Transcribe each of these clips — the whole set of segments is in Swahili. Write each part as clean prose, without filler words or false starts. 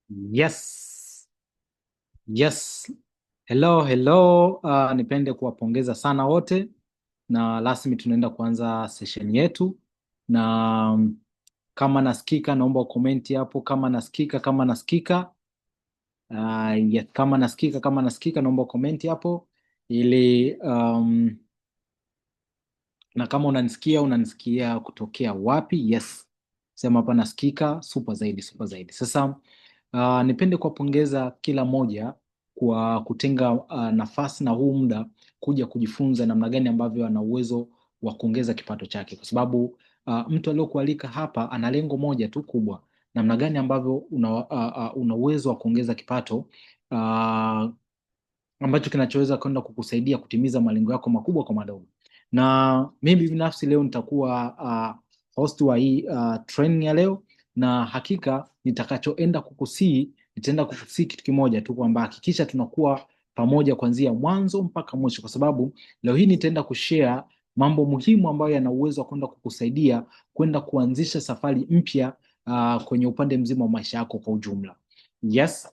Yes, yes. Hello, hello. Nipende kuwapongeza sana wote na rasmi tunaenda kuanza session yetu, na kama nasikika naomba ucomment hapo kama nasikika, kama nasikika. Yes, kama nasikika, kama nasikika naomba ucomment hapo ili na kama unanisikia unanisikia kutokea wapi? Yes, sema hapa nasikika, super zaidi, super zaidi. Sasa nipende kuwapongeza kila moja kwa kutenga nafasi na huu muda kuja kujifunza namna gani ambavyo ana uwezo wa kuongeza kipato chake, kwa sababu mtu aliyokualika hapa ana lengo moja tu kubwa, namna gani ambavyo una uwezo wa kuongeza kipato ambacho kinachoweza kwenda kukusaidia kutimiza malengo yako makubwa kwa madogo. Na mimi binafsi leo nitakuwa host wa hii training ya leo, na hakika nitakachoenda kukusii, nitaenda kukusii kitu kimoja tu kwamba hakikisha tunakuwa pamoja kuanzia mwanzo mpaka mwisho, kwa sababu leo hii nitaenda kushare mambo muhimu ambayo yana uwezo wa kwenda kukusaidia kwenda kuanzisha safari mpya kwenye upande mzima wa maisha yako kwa ujumla. Yes.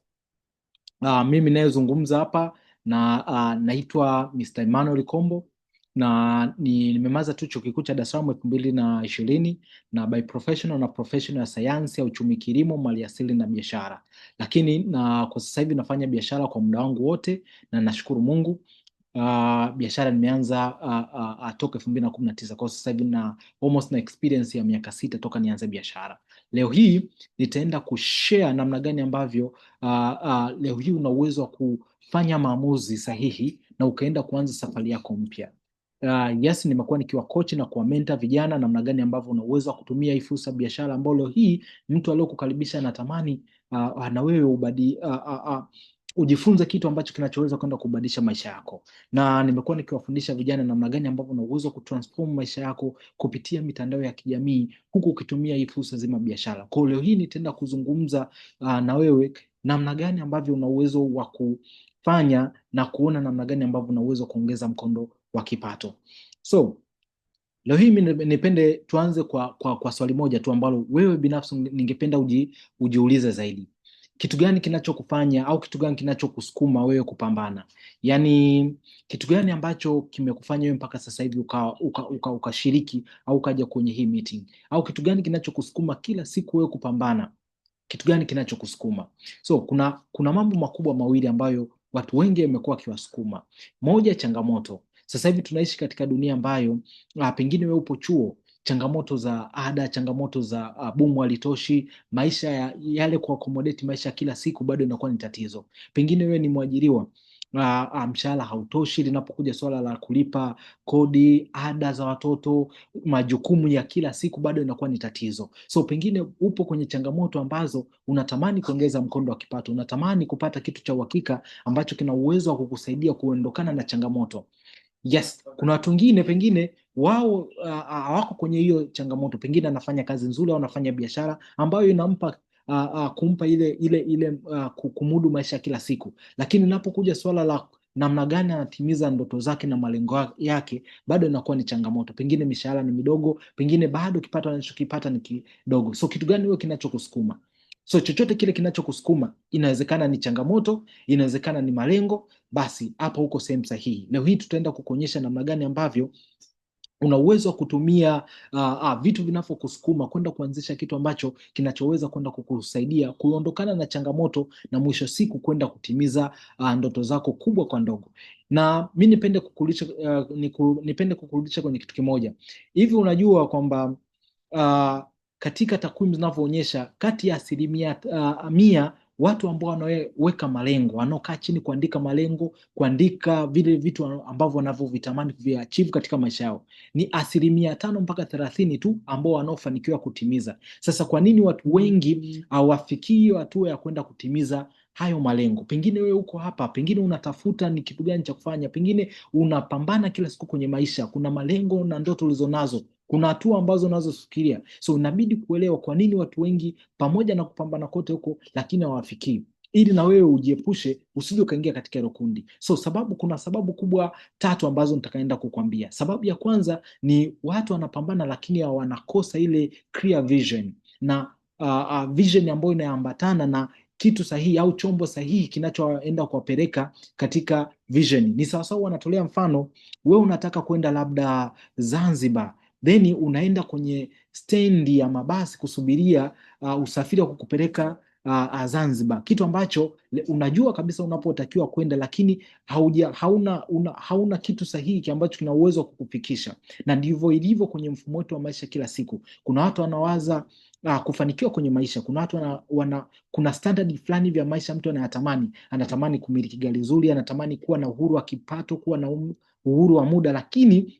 Mimi nayezungumza hapa na naitwa Mr. Emmanuel Kombo na nimemaliza tu chuo kikuu cha Dar es Salaam 2020 na by professional na professional ya sayansi ya uchumi, kilimo, maliasili na biashara, lakini na kwa sasa hivi nafanya biashara kwa muda wangu wote na nashukuru Mungu. Biashara nimeanza toka 2019, kwa sasa hivi na almost na experience ya miaka 6 toka nianze biashara. Leo hii nitaenda kushare namna gani ambavyo leo hii una uwezo wa kufanya maamuzi sahihi na ukaenda kuanza safari yako mpya. Yes, nimekuwa nikiwa coach na kuwamentor vijana namna gani ambavyo una uwezo wa kutumia hii fursa biashara ambayo leo hii mtu aliyokukaribisha anatamani na wewe ubadi, ujifunze kitu ambacho kinachoweza kwenda kubadilisha maisha yako, na nimekuwa nikiwafundisha vijana namna gani ambavyo una uwezo wa kutransform maisha yako kupitia mitandao ya kijamii huku ukitumia hii fursa zima biashara. Kwa hiyo leo hii nitaenda kuzungumza na wewe namna gani ambavyo una uwezo wa kufanya na kuona namna gani ambavyo una uwezo wa kuongeza mkondo wa kipato. So leo hii mimi nipende tuanze kwa swali moja tu ambalo wewe binafsi ningependa ujiulize zaidi. Kitu gani kinachokufanya au kitu gani kinachokusukuma wewe kupambana? Yaani kitu gani ambacho kimekufanya wewe mpaka sasa hivi ukashiriki au ukaja kwenye hii meeting? Au kitu gani kinachokusukuma kila siku wewe kupambana? Kitu gani kinachokusukuma? So kuna mambo makubwa mawili ambayo watu wengi wamekuwa wakiwasukuma. Moja, changamoto. Sasa hivi tunaishi katika dunia ambayo pengine wewe upo chuo, changamoto za ada, changamoto za bumu halitoshi, maisha yale ku accommodate maisha kila siku bado inakuwa ni tatizo. Pengine wewe ni mwajiriwa, mshahara hautoshi linapokuja swala la kulipa kodi, ada za watoto, majukumu ya kila siku bado inakuwa ni tatizo. So pengine upo kwenye changamoto ambazo unatamani kuongeza mkondo wa kipato, unatamani kupata kitu cha uhakika ambacho kina uwezo wa kukusaidia kuondokana na changamoto. Yes, kuna watu wengine pengine wao hawako kwenye hiyo changamoto, pengine anafanya kazi nzuri au anafanya biashara ambayo inampa kumpa ile ile ile kumudu maisha ya kila siku, lakini inapokuja swala la namna gani anatimiza ndoto zake na malengo yake bado inakuwa ni changamoto. Pengine mishahara ni midogo, pengine bado kipato anachokipata ni kidogo. So kitu gani wewe kinachokusukuma? So chochote kile kinachokusukuma, inawezekana ni changamoto, inawezekana ni malengo, basi hapa uko sehemu sahihi. Leo hii tutaenda kukuonyesha namna gani ambavyo una uwezo wa kutumia vitu vinavyokusukuma kwenda kuanzisha kitu ambacho kinachoweza kwenda kukusaidia kuondokana na changamoto na mwisho siku kwenda kutimiza ndoto zako kubwa kwa ndogo. Na mi nipende kukurudisha nipende kukurudisha kwenye kitu kimoja. Hivi unajua kwamba katika takwimu zinavyoonyesha kati ya asilimia 100 watu ambao wanaweka malengo, wanaokaa chini kuandika malengo, kuandika vile vitu ambavyo wanavyovitamani kuviachieve katika maisha yao, ni 5% mpaka 30% tu ambao wanaofanikiwa kutimiza. Sasa kwa nini watu wengi hawafikii hatua ya kwenda kutimiza hayo malengo? Pengine wewe uko hapa, pengine unatafuta ni kitu gani cha kufanya, pengine unapambana kila siku kwenye maisha, kuna malengo na ndoto ulizonazo, kuna hatua ambazo unazofikiria. So inabidi kuelewa kwa nini watu wengi pamoja na kupambana kote huko, lakini hawafikii, ili na wewe ujiepushe usije ukaingia katika hilo kundi. So kuna sababu kubwa tatu ambazo nitakaenda kukwambia. Sababu ya kwanza ni watu wanapambana, lakini wanakosa ile clear vision na vision ambayo inaambatana na kitu sahihi au chombo sahihi kinachoenda kuwapeleka katika vision. Ni sawasawa, wanatolea mfano, wewe unataka kwenda labda Zanzibar, then unaenda kwenye stendi ya mabasi kusubiria usafiri wa kukupeleka Zanzibar, kitu ambacho unajua kabisa unapotakiwa kwenda, lakini hauna kitu sahihi ambacho kina uwezo wa kukufikisha. Na ndivyo ilivyo kwenye mfumo wetu wa maisha kila siku. Kuna watu wanawaza kufanikiwa kwenye maisha. Kuna watu kuna standard fulani vya maisha mtu anayatamani, anatamani kumiliki gari zuri, anatamani kuwa na uhuru wa kipato, kuwa na uhuru wa muda, lakini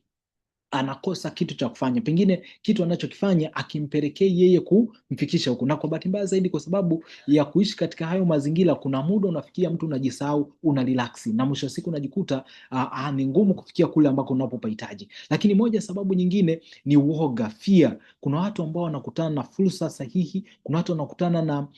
anakosa kitu cha kufanya, pengine kitu anachokifanya akimpelekei yeye kumfikisha huko. Na kwa bahati mbaya zaidi, kwa sababu ya kuishi katika hayo mazingira, kuna muda unafikia mtu unajisahau, una relax, na mwisho wa siku unajikuta ni ngumu kufikia kule ambako unapopahitaji. Lakini moja sababu nyingine ni uoga, fear. Kuna watu ambao wanakutana na fursa sahihi, kuna watu wanakutana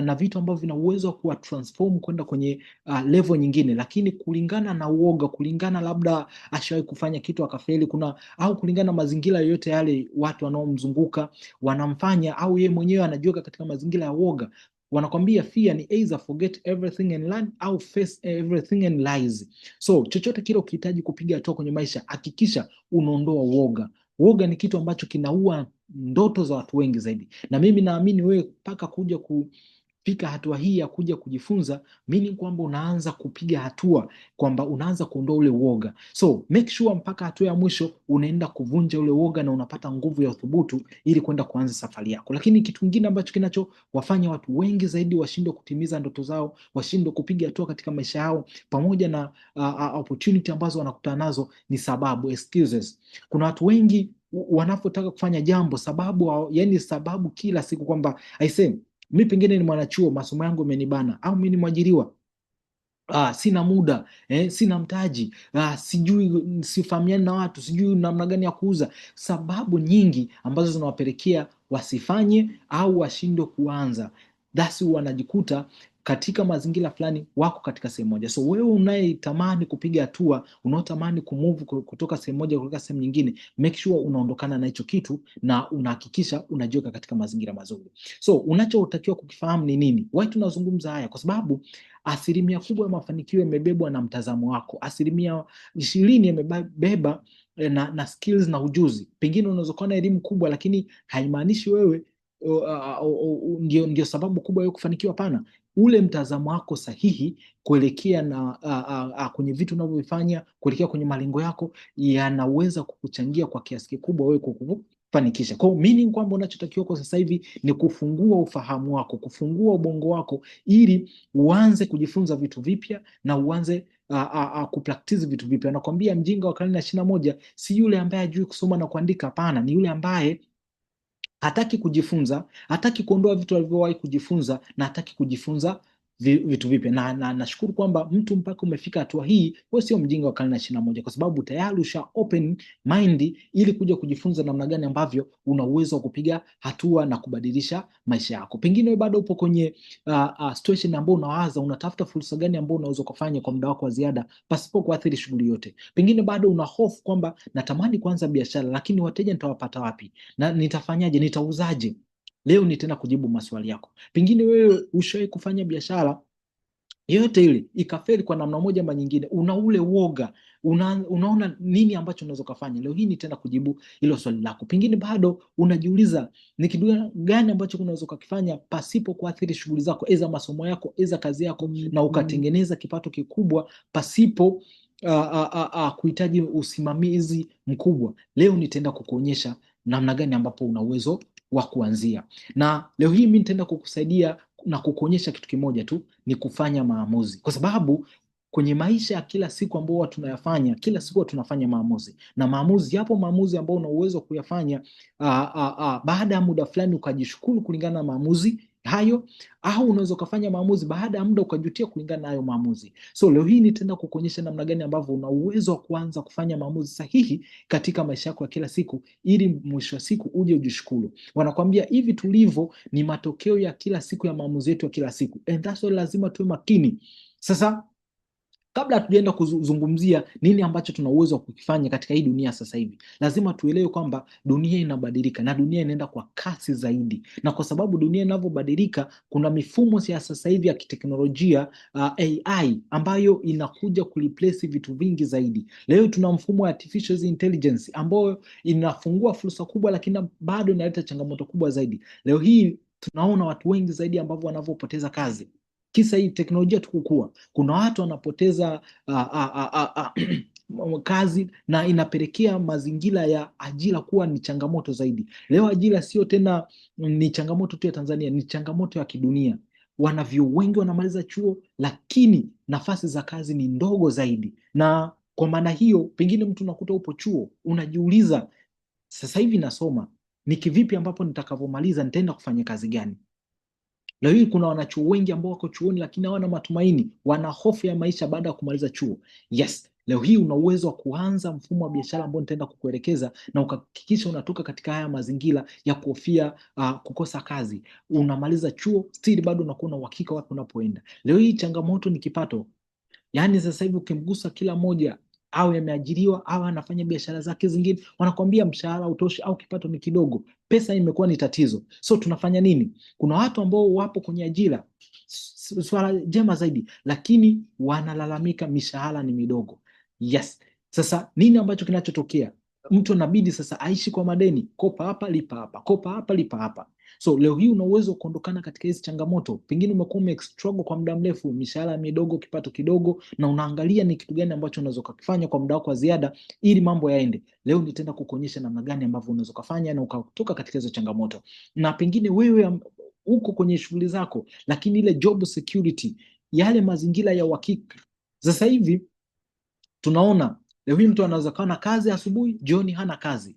na vitu ambavyo vina uwezo wa kuwa transform kwenda kwenye level nyingine, lakini kulingana na uoga, kulingana labda ashawahi kufanya kitu akafeli, kuna au kulingana na mazingira yoyote yale watu wanaomzunguka wanamfanya au yeye mwenyewe anajiweka katika mazingira ya uoga. Wanakwambia fear ni either forget everything and learn au face everything and lies. So chochote kile ukihitaji kupiga hatua kwenye maisha, hakikisha unaondoa uoga. Uoga ni kitu ambacho kinaua ndoto za watu wengi zaidi, na mimi naamini wewe mpaka kuja kufika hatua hii ya kuja kujifunza, meaning kwamba unaanza kupiga hatua, kwamba unaanza kuondoa ule uoga. So make sure mpaka hatua ya mwisho unaenda kuvunja ule uoga na unapata nguvu ya uthubutu ili kwenda kuanza safari yako. Lakini kitu kingine ambacho kinachowafanya watu wengi zaidi washindwe kutimiza ndoto zao, washindwe kupiga hatua katika maisha yao, pamoja na opportunity ambazo wanakutana nazo ni sababu, excuses. Kuna watu wengi wanapotaka kufanya jambo sababu, yani sababu kila siku kwamba I say mi pengine ni mwanachuo, masomo yangu yamenibana, au mi ni mwajiriwa, sina muda, sina mtaji, sijui, sifahamiani na watu, sijui namna gani ya kuuza. Sababu nyingi ambazo zinawapelekea wasifanye au washindwe kuanza, thus wanajikuta katika mazingira fulani, wako katika sehemu moja. So wewe unayetamani kupiga hatua, unaotamani kumove kutoka sehemu moja kutoka sehemu nyingine, make sure unaondokana na hicho kitu na unahakikisha unajiweka katika mazingira mazuri. So unachotakiwa kukifahamu ni nini? Why tunazungumza haya? Kwa sababu asilimia kubwa ya mafanikio yamebebwa na mtazamo wako, 20% yamebeba na skills na ujuzi. Pengine unaweza kuwa na elimu kubwa, lakini haimaanishi wewe ndio sababu kubwa ya kufanikiwa. Hapana, ule mtazamo wako sahihi kuelekea na kwenye vitu unavyovifanya, kuelekea kwenye malengo yako yanaweza kukuchangia kwa kiasi kikubwa wewe kukufanikisha. Kwa hiyo meaning kwamba unachotakiwa kwa sasa hivi ni kufungua ufahamu wako, kufungua ubongo wako ili uanze kujifunza vitu vipya na uanze kupractice vitu vipya. Nakwambia mjinga wa karne ya 21 si yule ambaye hajui kusoma na kuandika. Hapana, ni yule ambaye hataki kujifunza, hataki kuondoa vitu alivyowahi kujifunza na hataki kujifunza vitu vipya. Na nashukuru kwamba mtu mpaka umefika hatua hii, wewe sio mjinga wa karne ya 21 kwa sababu tayari usha open mind ili kuja kujifunza namna gani ambavyo una uwezo wa kupiga hatua na kubadilisha maisha yako. Pengine wewe bado upo kwenye situation ambayo unawaza unatafuta fursa gani ambayo unaweza kufanya kwa muda wako wa ziada pasipo kuathiri shughuli yote. Pengine bado una hofu kwamba natamani kuanza biashara, lakini wateja nitawapata wapi? Na nitafanyaje? Nitauzaje? Leo nitaenda kujibu maswali yako. Pengine wewe ushawahi kufanya biashara yoyote ile ikafeli kwa namna moja ama nyingine, una ule uoga, unaona nini ambacho unaweza kufanya. Leo hii nitaenda kujibu hilo swali lako. Pengine bado unajiuliza ni kitu gani ambacho unaweza kukifanya pasipo kuathiri shughuli zako, eza masomo yako, eza kazi yako, na ukatengeneza kipato kikubwa pasipo kuhitaji usimamizi mkubwa. Leo nitaenda kukuonyesha namna gani ambapo una uwezo wa kuanzia, na leo hii mimi nitaenda kukusaidia na kukuonyesha kitu kimoja tu, ni kufanya maamuzi, kwa sababu kwenye maisha ya kila siku ambao huwa tunayafanya kila siku tunafanya maamuzi, na maamuzi yapo maamuzi ambayo una uwezo wa kuyafanya baada ya muda fulani ukajishukuru kulingana na maamuzi hayo, au unaweza ukafanya maamuzi baada ya muda ukajutia kulingana na hayo maamuzi. So leo hii nitaenda kukuonyesha namna gani ambavyo una uwezo wa kuanza kufanya maamuzi sahihi katika maisha yako ya kila siku, ili mwisho wa siku uje ujishukuru. Wanakwambia hivi tulivyo ni matokeo ya kila siku ya maamuzi yetu ya kila siku, and that's why lazima tuwe makini. Sasa Kabla hatujaenda kuzungumzia nini ambacho tuna uwezo wa kukifanya katika hii dunia sasa hivi, lazima tuelewe kwamba dunia inabadilika na dunia inaenda kwa kasi zaidi, na kwa sababu dunia inavyobadilika, kuna mifumo ya sasa hivi ya kiteknolojia AI ambayo inakuja kureplace vitu vingi zaidi. Leo tuna mfumo wa artificial intelligence ambayo inafungua fursa kubwa, lakini bado inaleta changamoto kubwa zaidi. Leo hii tunaona watu wengi zaidi ambavyo wanavyopoteza kazi kisa hii teknolojia tu kukua. Kuna watu wanapoteza kazi na inapelekea mazingira ya ajira kuwa ni changamoto zaidi. Leo ajira sio tena ni changamoto tu ya Tanzania, ni changamoto ya kidunia. Wanavyuo wengi wanamaliza chuo, lakini nafasi za kazi ni ndogo zaidi, na kwa maana hiyo, pengine mtu unakuta upo chuo unajiuliza, sasa hivi nasoma ni kivipi ambapo nitakavyomaliza nitaenda kufanya kazi gani? Leo hii kuna wanachuo wengi ambao wako chuoni lakini hawana matumaini, wana hofu ya maisha baada ya kumaliza chuo. Yes, leo hii una uwezo wa kuanza mfumo wa biashara ambao nitaenda kukuelekeza na ukahakikisha unatoka katika haya mazingira ya kuhofia kukosa kazi. Unamaliza chuo still bado unakuwa na uhakika wapi unapoenda. Leo hii changamoto ni kipato. Yaani sasa hivi ukimgusa kila mmoja au ameajiriwa au anafanya biashara zake zingine, wanakwambia mshahara hautoshi au kipato ni kidogo, pesa imekuwa ni tatizo. So tunafanya nini? Kuna watu ambao wapo kwenye ajira, swala jema zaidi, lakini wanalalamika mishahara ni midogo. Yes. Sasa nini ambacho kinachotokea? Mtu anabidi sasa aishi kwa madeni, kopa hapa lipa hapa, kopa hapa lipa hapa. So leo hii una uwezo wa kuondokana katika hizi changamoto. Pengine umekuwa umestruggle kwa muda mrefu, mishahara midogo, kipato kidogo, na unaangalia ni kitu gani ambacho unaweza kukifanya kwa muda wako wa ziada ili mambo yaende. Leo nitaenda kukuonyesha namna gani ambavyo unaweza kufanya na ukatoka katika hizo changamoto. Na pengine wewe uko kwenye shughuli zako, lakini ile job security, yale mazingira ya uhakika. Sasa hivi tunaona leo hii mtu anaweza kuwa na kazi asubuhi, jioni hana kazi,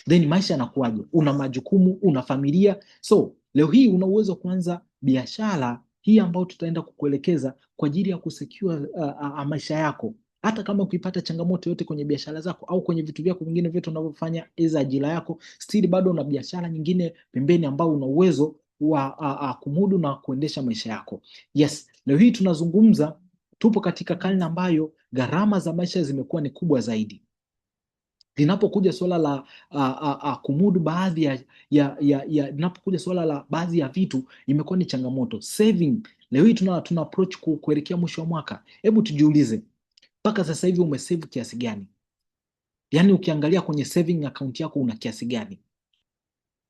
then maisha yanakuwaje? Una majukumu, una familia. So leo hii una uwezo wa kuanza biashara hii ambayo tutaenda kukuelekeza kwa ajili ya kusecure maisha yako, hata kama ukipata changamoto yote kwenye biashara zako au kwenye vitu vyako vingine vyote unavyofanya, iza ajira yako, still bado una biashara nyingine pembeni ambao una uwezo wa kumudu na kuendesha maisha yako. Yes, leo hii tunazungumza, tupo katika karne ambayo gharama za maisha zimekuwa ni kubwa zaidi. Linapokuja suala la kumudu baadhi ya linapokuja suala la baadhi ya vitu imekuwa ni changamoto. Saving leo hii tuna approach kuelekea mwisho wa mwaka. Hebu tujiulize, mpaka sasa hivi umesave kiasi gani? Yaani ukiangalia kwenye saving account yako una kiasi gani?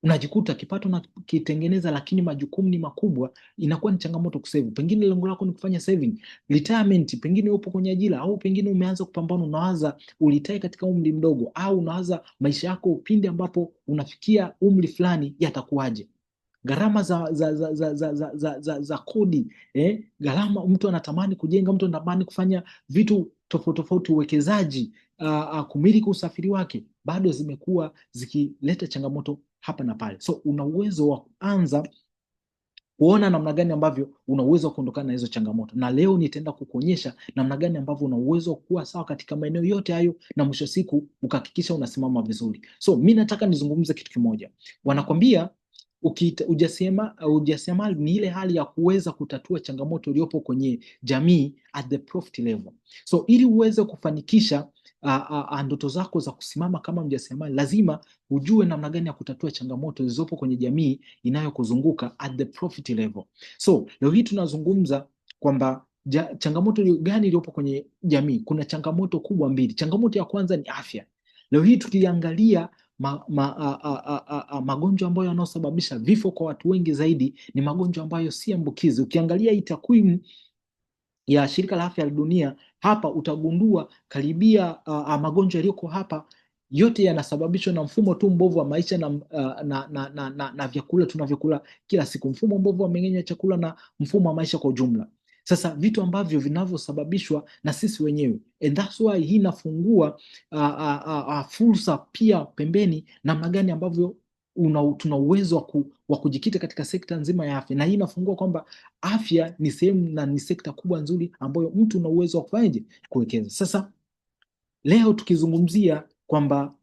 Unajikuta kipato nakitengeneza, lakini majukumu ni makubwa, inakuwa ni changamoto kusave. Pengine lengo lako ni kufanya saving, retirement, pengine upo kwenye ajira au pengine umeanza kupambana, unawaza uretire katika umri mdogo, au unawaza maisha yako pindi ambapo unafikia umri fulani yatakuwaje? Gharama za kodi, gharama, mtu anatamani kujenga, mtu anatamani kufanya vitu tofauti tofauti, uwekezaji, kumiliki usafiri wake, bado zimekuwa zikileta changamoto hapa na pale. So una uwezo wa kuanza kuona namna gani ambavyo una uwezo wa kuondokana na hizo changamoto, na leo nitaenda kukuonyesha namna gani ambavyo una uwezo wa kuwa sawa katika maeneo yote hayo, na mwisho siku ukahakikisha unasimama vizuri. So mi nataka nizungumze kitu kimoja. Wanakwambia ujasiriamali ni ile hali ya kuweza kutatua changamoto iliyopo kwenye jamii at the profit level. So ili uweze kufanikisha ndoto zako za kusimama kama mjasiriamali, lazima ujue namna gani ya kutatua changamoto zilizopo kwenye jamii inayokuzunguka at the profit level. So leo hii tunazungumza kwamba changamoto gani iliyopo kwenye jamii? Kuna changamoto kubwa mbili. Changamoto ya kwanza ni afya. Leo hii tukiangalia magonjwa ambayo yanayosababisha vifo kwa watu wengi zaidi ni magonjwa ambayo si ambukizi. Ukiangalia hii takwimu ya Shirika la Afya la Dunia hapa utagundua karibia magonjwa yaliyoko hapa yote yanasababishwa na mfumo tu mbovu wa maisha na vyakula tunavyokula kila siku, mfumo mbovu wa mmeng'enyo wa chakula na mfumo wa maisha kwa ujumla. Sasa vitu ambavyo vinavyosababishwa na sisi wenyewe, and that's why hii inafungua fursa pia pembeni, namna gani ambavyo tuna uwezo wa kujikita katika sekta nzima ya afya, na hii inafungua kwamba afya ni sehemu na ni sekta kubwa nzuri ambayo mtu una uwezo wa kufanyaje, kuwekeza. Sasa leo tukizungumzia kwamba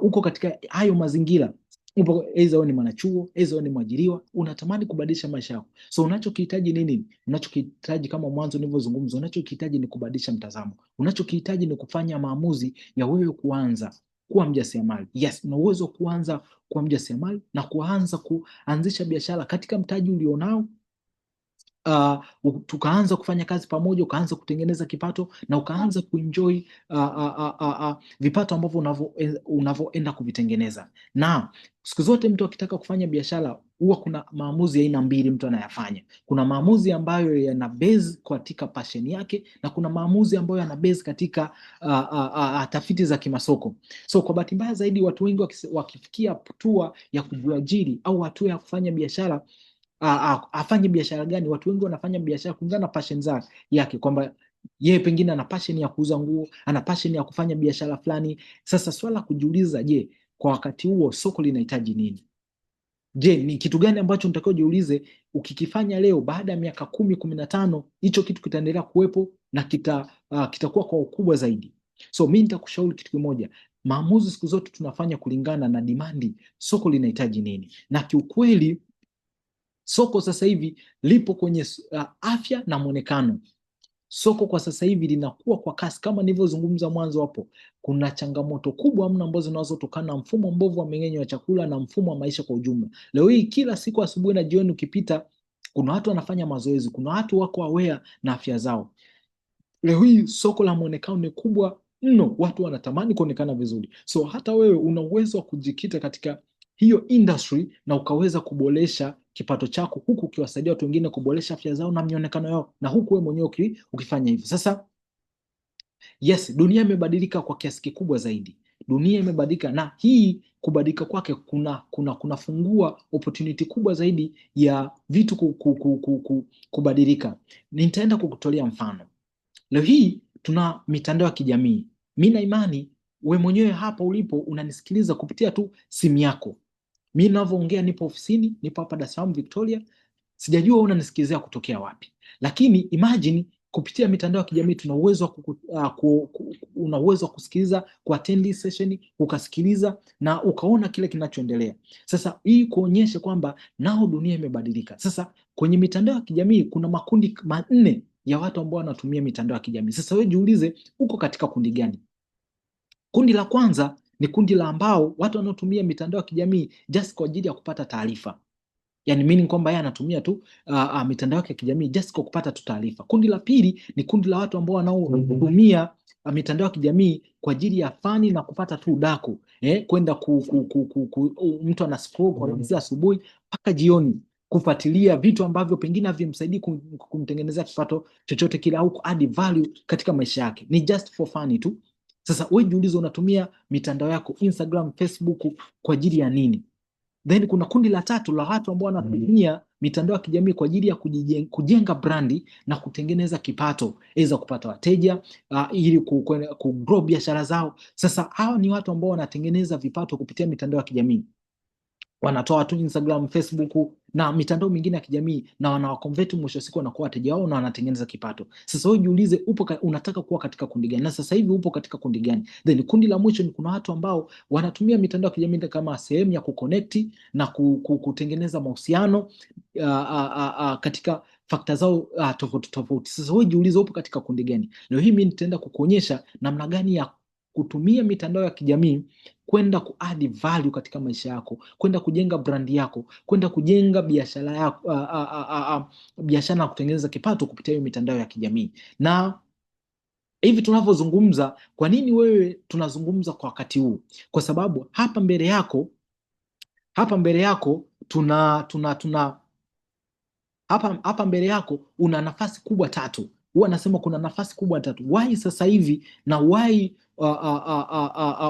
uko katika hayo mazingira, Upo aidha wewe ni mwanachuo, aidha wewe ni mwajiriwa, unatamani kubadilisha maisha yako. So unachokihitaji ni nini? Unachokihitaji kama mwanzo nilivyozungumza, unachokihitaji ni kubadilisha mtazamo. Unachokihitaji ni kufanya maamuzi ya wewe kuanza kuwa mjasiriamali. Yes, una uwezo wa kuanza kuwa mjasiriamali na kuanza kuanzisha biashara katika mtaji ulionao. Tukaanza kufanya kazi pamoja, ukaanza kutengeneza kipato na ukaanza kuenjoy vipato ambavyo unavyoenda kuvitengeneza. Na siku zote mtu akitaka kufanya biashara huwa kuna maamuzi ya aina mbili mtu anayafanya. Kuna maamuzi ambayo yana base katika passion yake na kuna maamuzi ambayo yana base katika tafiti za kimasoko. So kwa bahati mbaya zaidi watu wengi wakifikia hatua ya kujiajiri au hatua ya kufanya biashara, afanye biashara gani? Watu wengi wanafanya biashara kulingana na passion zake yake, kwamba yeye pengine ana passion ya kuuza nguo, ana passion ya kufanya biashara fulani. Sasa swala kujiuliza, je, kwa wakati huo soko linahitaji nini? Je, ni kitu gani ambacho nitakiwa jiulize, ukikifanya leo, baada ya miaka 10, 15, hicho kitu kitaendelea kuwepo na kitakuwa kwa ukubwa zaidi. So mi nitakushauri kitu kimoja, maamuzi siku zote tunafanya kulingana na demand, soko linahitaji nini, na kiukweli soko sasa hivi lipo kwenye afya na mwonekano. Soko kwa sasa hivi linakuwa kwa kasi kama nilivyozungumza mwanzo hapo. Kuna changamoto kubwa mno ambazo zinazotokana na mfumo mbovu wa mmeng'enyo wa chakula na mfumo wa maisha kwa ujumla. Leo hii kila siku asubuhi na jioni ukipita, kuna watu wanafanya mazoezi, kuna watu wako aware na afya zao. Leo hii soko la mwonekano ni kubwa mno, watu wanatamani kuonekana vizuri. So hata wewe una uwezo wa kujikita katika hiyo industry na ukaweza kuboresha kipato chako huku ukiwasaidia watu wengine kuboresha afya zao na mionekano yao, na huku wewe mwenyewe ukifanya hivyo. Sasa yes, dunia imebadilika kwa kiasi kikubwa zaidi. Dunia imebadilika na hii kubadilika kwake kunafungua opportunity kubwa zaidi ya vitu kubadilika. Nitaenda kukutolea mfano. Leo hii tuna mitandao ya kijamii. Mi na imani we mwenyewe hapa ulipo unanisikiliza kupitia tu simu yako. Mi ninavyoongea nipo ofisini, nipo hapa Dar es Salaam Victoria, sijajua unanisikilizia kutokea wapi, lakini imagine kupitia mitandao ya kijamii tuna uwezo wa una uwezo wa kusikiliza, kuattend session, ukasikiliza na ukaona kile kinachoendelea. Sasa hii kuonyesha kwamba nao dunia imebadilika. Sasa kwenye mitandao ya kijamii kuna makundi manne ya watu ambao wanatumia mitandao ya kijamii. Sasa wewe jiulize, uko katika kundi gani? Kundi la kwanza ni kundi la ambao watu wanaotumia mitandao ya kijamii just kwa ajili ya kupata taarifa. Yani meaning kwamba yeye anatumia tu mitandao yake ya kijamii just kwa kupata tu taarifa. Kundi la pili ni kundi la watu ambao wanaotumia mitandao ya kijamii kwa ajili ya fun na kupata tu udaku, kwenda ku, ku, ku, ku, ku, mtu ana scroll kuanzia asubuhi mpaka jioni kufuatilia vitu ambavyo pengine havimsaidii kumtengenezea kipato chochote kile au add value katika maisha yake, ni just for fun tu. Sasa wewe jiulize, unatumia mitandao yako Instagram, Facebook kwa ajili ya nini? Then kuna kundi la tatu la watu ambao wanatumia mitandao ya kijamii kwa ajili ya kujenga brand na kutengeneza kipato, aidha kupata wateja ili ku grow biashara zao. Sasa hawa ni watu ambao wanatengeneza vipato kupitia mitandao ya kijamii, wanatoa tu Instagram, Facebook na mitandao mingine ya kijamii na wanawaconvert, mwisho wa siku wanakuwa wateja wao na wanatengeneza kipato. Sasa wewe jiulize, upo unataka kuwa katika kundi gani? Na sasa hivi upo katika kundi gani? Then kundi la mwisho ni kuna watu ambao wanatumia mitandao ya kijamii kama sehemu ya kuconnect na kutengeneza mahusiano katika factor zao tofauti tofauti. Sasa wewe jiulize, upo katika kundi gani? Leo hii mimi nitaenda kukuonyesha namna gani ya kutumia mitandao ya kijamii kwenda kuadd value katika maisha yako, kwenda kujenga brand yako, kwenda kujenga biashara yako, biashara na kutengeneza kipato kupitia hiyo mitandao ya kijamii. Na hivi tunavyozungumza, kwa nini wewe tunazungumza kwa wakati huu? Kwa sababu hapa mbele yako tuna tuna tuna hapa hapa mbele yako una nafasi kubwa tatu. Huwa nasema kuna nafasi kubwa tatu. Why sasa hivi na why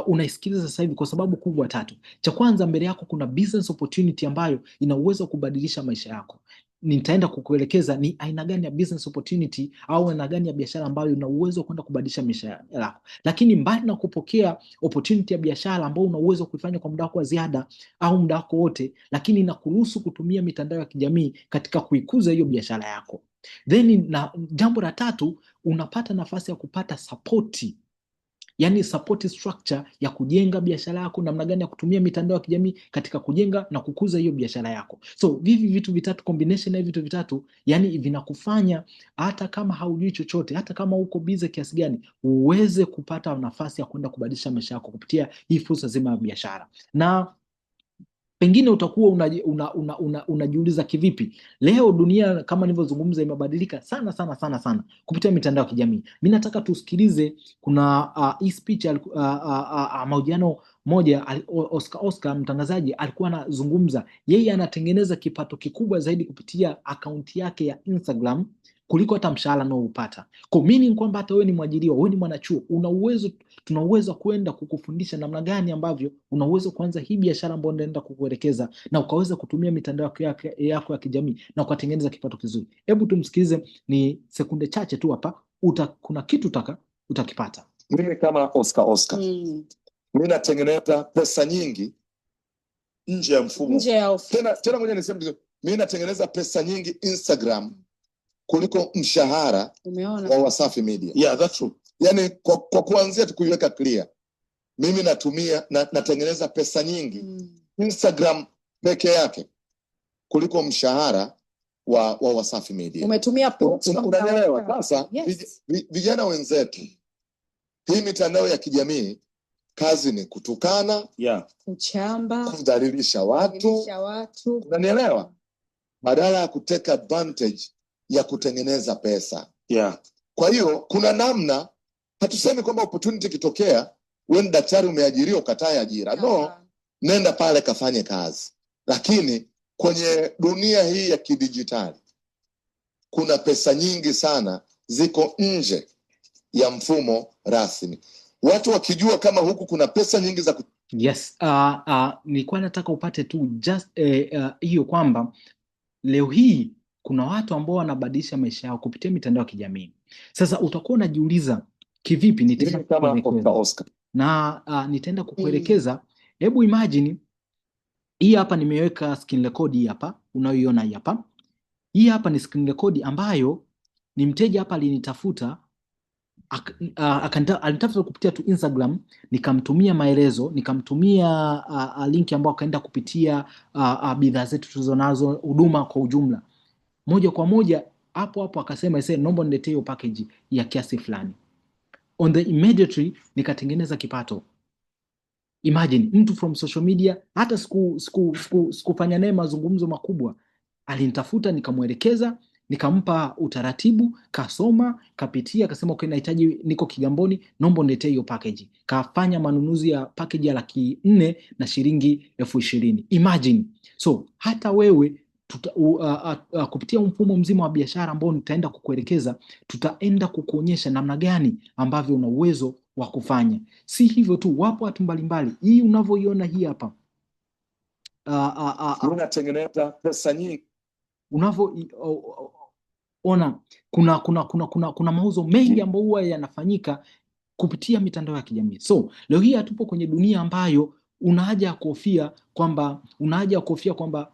unaisikiliza sasa hivi? Kwa sababu kubwa tatu. Cha kwanza, mbele yako kuna business opportunity ambayo ina uwezo wa kubadilisha maisha yako. Nitaenda kukuelekeza ni aina gani ya business opportunity au aina gani ya biashara ambayo ina uwezo wa kwenda kubadilisha maisha yako. Lakini mbali na kupokea opportunity ya biashara ambayo una uwezo wa kuifanya kwa muda wako wa ziada au muda wako wote, lakini inakuruhusu kutumia mitandao ya kijamii katika kuikuza hiyo biashara yako. Then na jambo la tatu, unapata nafasi ya kupata sapoti yani support structure ya kujenga biashara yako, namna gani ya kutumia mitandao ya kijamii katika kujenga na kukuza hiyo biashara yako. So hivi vitu vitatu, combination ya hivi vitu vitatu, yani vinakufanya hata kama haujui chochote, hata kama uko busy kiasi gani, uweze kupata nafasi ya kwenda kubadilisha maisha yako kupitia hii fursa zima ya biashara. Na pengine utakuwa unajiuliza kivipi? Leo dunia kama nilivyozungumza imebadilika sana sana sana sana kupitia mitandao ya kijamii. Mi nataka tusikilize, kuna hii speech mahojiano moja Oscar mtangazaji alikuwa anazungumza, yeye anatengeneza kipato kikubwa zaidi kupitia akaunti yake ya Instagram kuliko hata mshahara anaoupata. Kwa meaning kwamba hata wewe ni mwajiriwa, wewe ni mwanachuo, una uwezo, tuna uwezo wa kwenda kukufundisha namna gani ambavyo una uwezo kuanza hii biashara ambayo naenda kukuelekeza na ukaweza kutumia mitandao yako ya kijamii na ukatengeneza kipato kizuri. Hebu tumsikilize, ni sekunde chache tu hapa, kuna kitu utakipata. Mimi kama Oscar mi natengeneza pesa nyingi nje ya mfumo. Nje ya ofisi. Tena tena, ngoja niseme vizuri, mi natengeneza pesa nyingi Instagram kuliko mshahara Umeona? wa Wasafi Media. Yeah, that's true. Yani kwa kuanzia tu kuiweka clear, mimi natengeneza pesa nyingi Instagram peke yake kuliko mshahara wa Wasafi Media. Umetumia Unanielewa? Sasa Yes. vijana wenzetu, hii mitandao ya kijamii kazi ni kutukana, Kuchamba, kudhalilisha watu, kudhalilisha watu. Unanielewa? Badala ya kutake advantage ya kutengeneza pesa. Kwa hiyo kuna namna, hatusemi kwamba opportunity ikitokea wewe ni daktari umeajiriwa ukatae ajira. No, nenda pale kafanye kazi. Lakini kwenye dunia hii ya kidijitali kuna pesa nyingi sana ziko nje ya mfumo rasmi. Watu wakijua kama huku kuna pesa nyingi za Yes, nilikuwa nataka upate tu just hiyo kwamba leo hii kuna watu ambao wanabadilisha maisha yao kupitia mitandao ya kijamii. Sasa utakuwa unajiuliza kivipi? Nitaenda Mimi kama kukuelekeza. Oscar. Na nitaenda kukuelekeza. Hebu imagine hii hapa nimeweka screen record hii hapa unayoiona hii hapa. Hii hapa ni screen record ambayo ni mteja hapa alinitafuta, alinitafuta kupitia tu Instagram, nikamtumia maelezo, nikamtumia link ambayo akaenda kupitia bidhaa zetu tulizonazo, huduma kwa ujumla. Moja kwa moja hapo hapo akasema, ise, naomba niletee hiyo package ya kiasi fulani. On the immediately nikatengeneza kipato. Imagine mtu from social media, hata sikufanya naye mazungumzo makubwa, alinitafuta nikamwelekeza, nikampa utaratibu, kasoma, kapitia, akasema okay, nahitaji, niko Kigamboni, naomba uniletee hiyo package. Kafanya manunuzi ya package ya 420,000. Imagine. So hata wewe kupitia mfumo mzima wa biashara ambao nitaenda kukuelekeza, tutaenda kukuonyesha namna gani ambavyo una uwezo wa kufanya. Si hivyo tu, wapo watu mbalimbali. Hii unavyoiona hii hapa. Mimi natengeneza pesa nyingi. Unavyoona kuna mauzo mengi ambayo huwa yanafanyika kupitia mitandao ya kijamii. So leo hii hatupo kwenye dunia ambayo una haja ya kuhofia kwamba, una haja ya kuhofia kwamba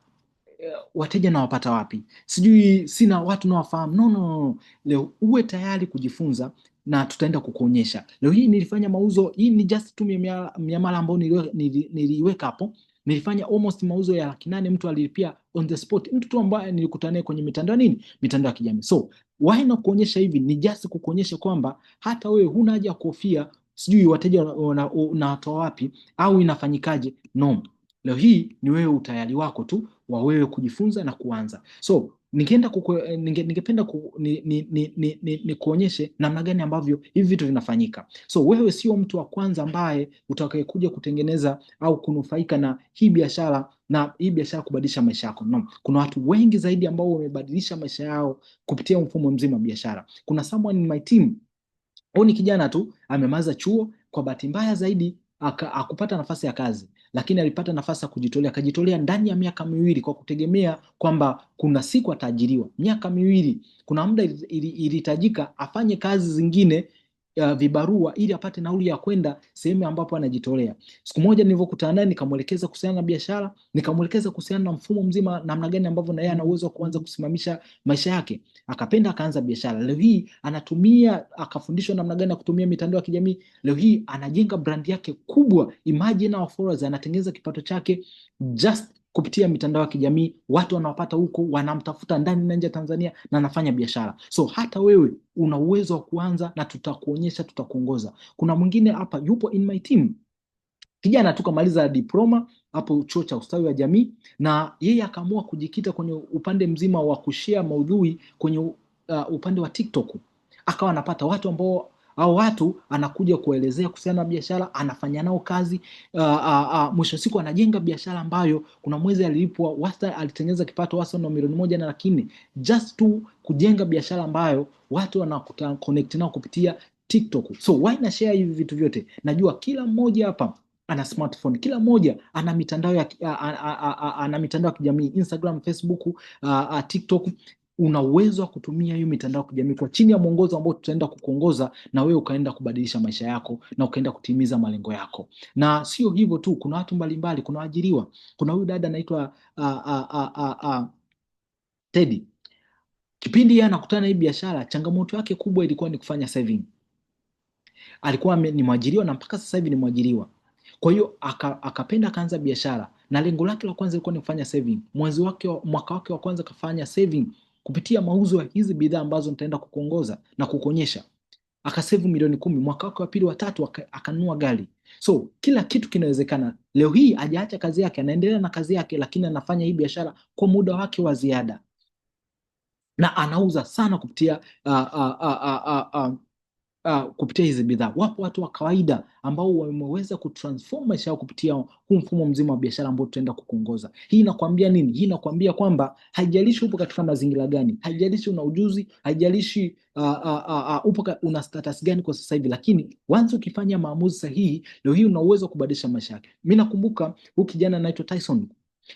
wateja nawapata wapi, sijui sina watu nawafahamu. No, no, no. Leo uwe tayari kujifunza na tutaenda kukuonyesha. Leo hii nilifanya mauzo, hii ni just tu miamala ambayo niliweka hapo. Nilifanya almost mauzo ya 800,000, mtu alilipia on the spot, mtu tu ambaye nilikutana naye kwenye mitandao nini, mitandao ya kijamii. So why na kuonyesha hivi ni just kukuonyesha kwamba hata wewe huna haja ya kuhofia sijui wateja unawatoa wapi au inafanyikaje. No, leo hii ni wewe utayari wako tu wa wewe kujifunza na kuanza. So ningependa ku, ni, ni, ni, ni, ni, ni kuonyeshe namna gani ambavyo hivi vitu vinafanyika. So wewe sio mtu wa kwanza ambaye utakayekuja kutengeneza au kunufaika na hii biashara na hii biashara kubadilisha maisha yako. No, kuna watu wengi zaidi ambao wamebadilisha maisha yao kupitia mfumo mzima wa biashara. Kuna someone in my team, huyu ni kijana tu amemaliza chuo, kwa bahati mbaya zaidi hakupata nafasi ya kazi, lakini alipata nafasi ya kujitolea. Akajitolea ndani ya miaka miwili kwa kutegemea kwamba kuna siku ataajiriwa. Miaka miwili, kuna muda ilihitajika afanye kazi zingine vibarua ili apate nauli ya kwenda sehemu ambapo anajitolea. Siku moja nilivyokutana naye nikamwelekeza kuhusiana na biashara, nikamwelekeza kuhusiana na mfumo mzima, namna gani ambavyo na yeye ana uwezo wa kuanza kusimamisha maisha yake. Akapenda, akaanza biashara. Leo hii anatumia, akafundishwa namna gani ya kutumia mitandao ya kijamii. Leo hii anajenga brand yake kubwa. Imagine our followers, anatengeneza kipato chake just kupitia mitandao ya kijamii. Watu wanawapata huko, wanamtafuta ndani na nje ya Tanzania na anafanya biashara. So hata wewe una uwezo wa kuanza, na tutakuonyesha, tutakuongoza. Kuna mwingine hapa yupo in my team, kijana tu kamaliza diploma hapo chuo cha ustawi wa jamii, na yeye akaamua kujikita kwenye upande mzima wa kushare maudhui kwenye upande wa TikTok. Akawa anapata watu ambao au watu anakuja kuelezea kuhusiana na biashara, anafanya nao kazi, mwisho wa siku anajenga biashara ambayo kuna mwezi alilipwa wastani, alitengeneza kipato wastani wa 1,400,000 just tu kujenga biashara ambayo watu wanakuta connect nao kupitia TikTok. So why na share hivi vitu vyote? Najua kila mmoja hapa ana smartphone, kila mmoja ana mitandao ya ana mitandao ya kijamii Instagram, Facebook, TikTok. Una uwezo wa kutumia hiyo mitandao ya kijamii kwa chini ya mwongozo ambao tutaenda kukuongoza na wewe ukaenda kubadilisha maisha yako na ukaenda kutimiza malengo yako. Na sio hivyo tu, kuna watu mbalimbali, kuna waajiriwa, kuna huyu dada anaitwa Teddy. Kipindi yeye anakutana na hii biashara, changamoto yake kubwa ilikuwa ni kufanya saving. Alikuwa ni mwajiriwa na mpaka sasa hivi ni mwajiriwa. Kwa hiyo akapenda akaanza biashara na lengo lake la kwanza ilikuwa ni kufanya saving. Mwaka wake wa kwanza kafanya saving kupitia mauzo ya hizi bidhaa ambazo nitaenda kukuongoza na kukuonyesha. Akasave milioni 10. Mwaka wake wa pili, wa tatu akanunua gari. So kila kitu kinawezekana. Leo hii hajaacha kazi yake, anaendelea na kazi yake, lakini anafanya hii biashara kwa muda wake wa ziada na anauza sana kupitia kupitia hizi bidhaa. Wapo watu wa kawaida ambao wameweza kutransform maisha yao kupitia huu mfumo mzima wa biashara ambao tutaenda kukuongoza. Hii inakwambia nini? Hii inakwambia kwamba haijalishi upo katika mazingira gani, haijalishi una ujuzi, haijalishi upo una status gani kwa sasa hivi, lakini once ukifanya maamuzi sahihi, leo hii una uwezo wa kubadilisha maisha yake. Mimi nakumbuka huyu kijana anaitwa Tyson.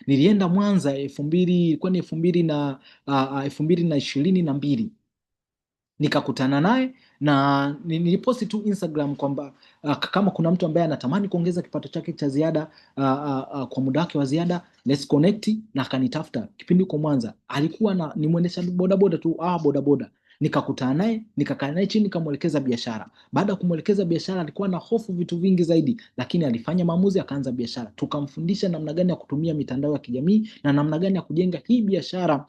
Nilienda Mwanza 2000, ilikuwa ni 2022, nikakutana naye na niliposti tu Instagram kwamba kama kuna mtu ambaye anatamani kuongeza kipato chake cha ziada kwa muda wake wa ziada, let's connect, na akanitafuta kipindi huko Mwanza. Alikuwa ni mwendesha bodaboda tu, bodaboda. Nikakutana naye, nikakaa naye chini, nikamwelekeza biashara. Baada ya kumwelekeza biashara, alikuwa na hofu vitu vingi zaidi, lakini alifanya maamuzi, akaanza biashara. Tukamfundisha namna gani ya kutumia mitandao ya kijamii na namna gani ya kujenga hii biashara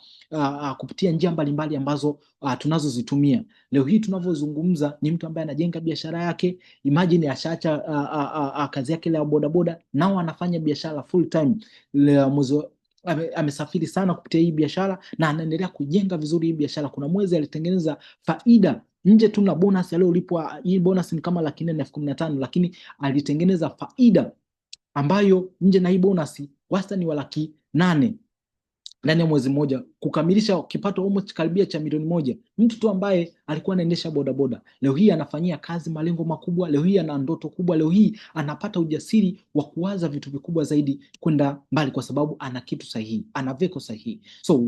kupitia njia mbalimbali ambazo tunazozitumia. Leo hii tunavyozungumza ni mtu ambaye anajenga biashara yake. Imagine ashaacha kazi yake ya bodaboda, nao anafanya biashara full time. Leo mwezi amesafiri sana kupitia hii biashara na anaendelea kujenga vizuri hii biashara. Kuna mwezi alitengeneza faida nje tu na bonus aliyolipwa. Hii bonus ni kama 415,000, lakini alitengeneza faida ambayo nje na hii bonus wastani wa 800,000 ndani ya mwezi mmoja, kukamilisha kipato almost karibia cha 1,000,000. Mtu tu ambaye alikuwa anaendesha bodaboda, leo hii anafanyia kazi malengo makubwa, leo hii ana ndoto kubwa, leo hii anapata ujasiri wa kuwaza vitu vikubwa zaidi kwenda mbali, kwa sababu ana kitu sahihi, ana veko sahihi. So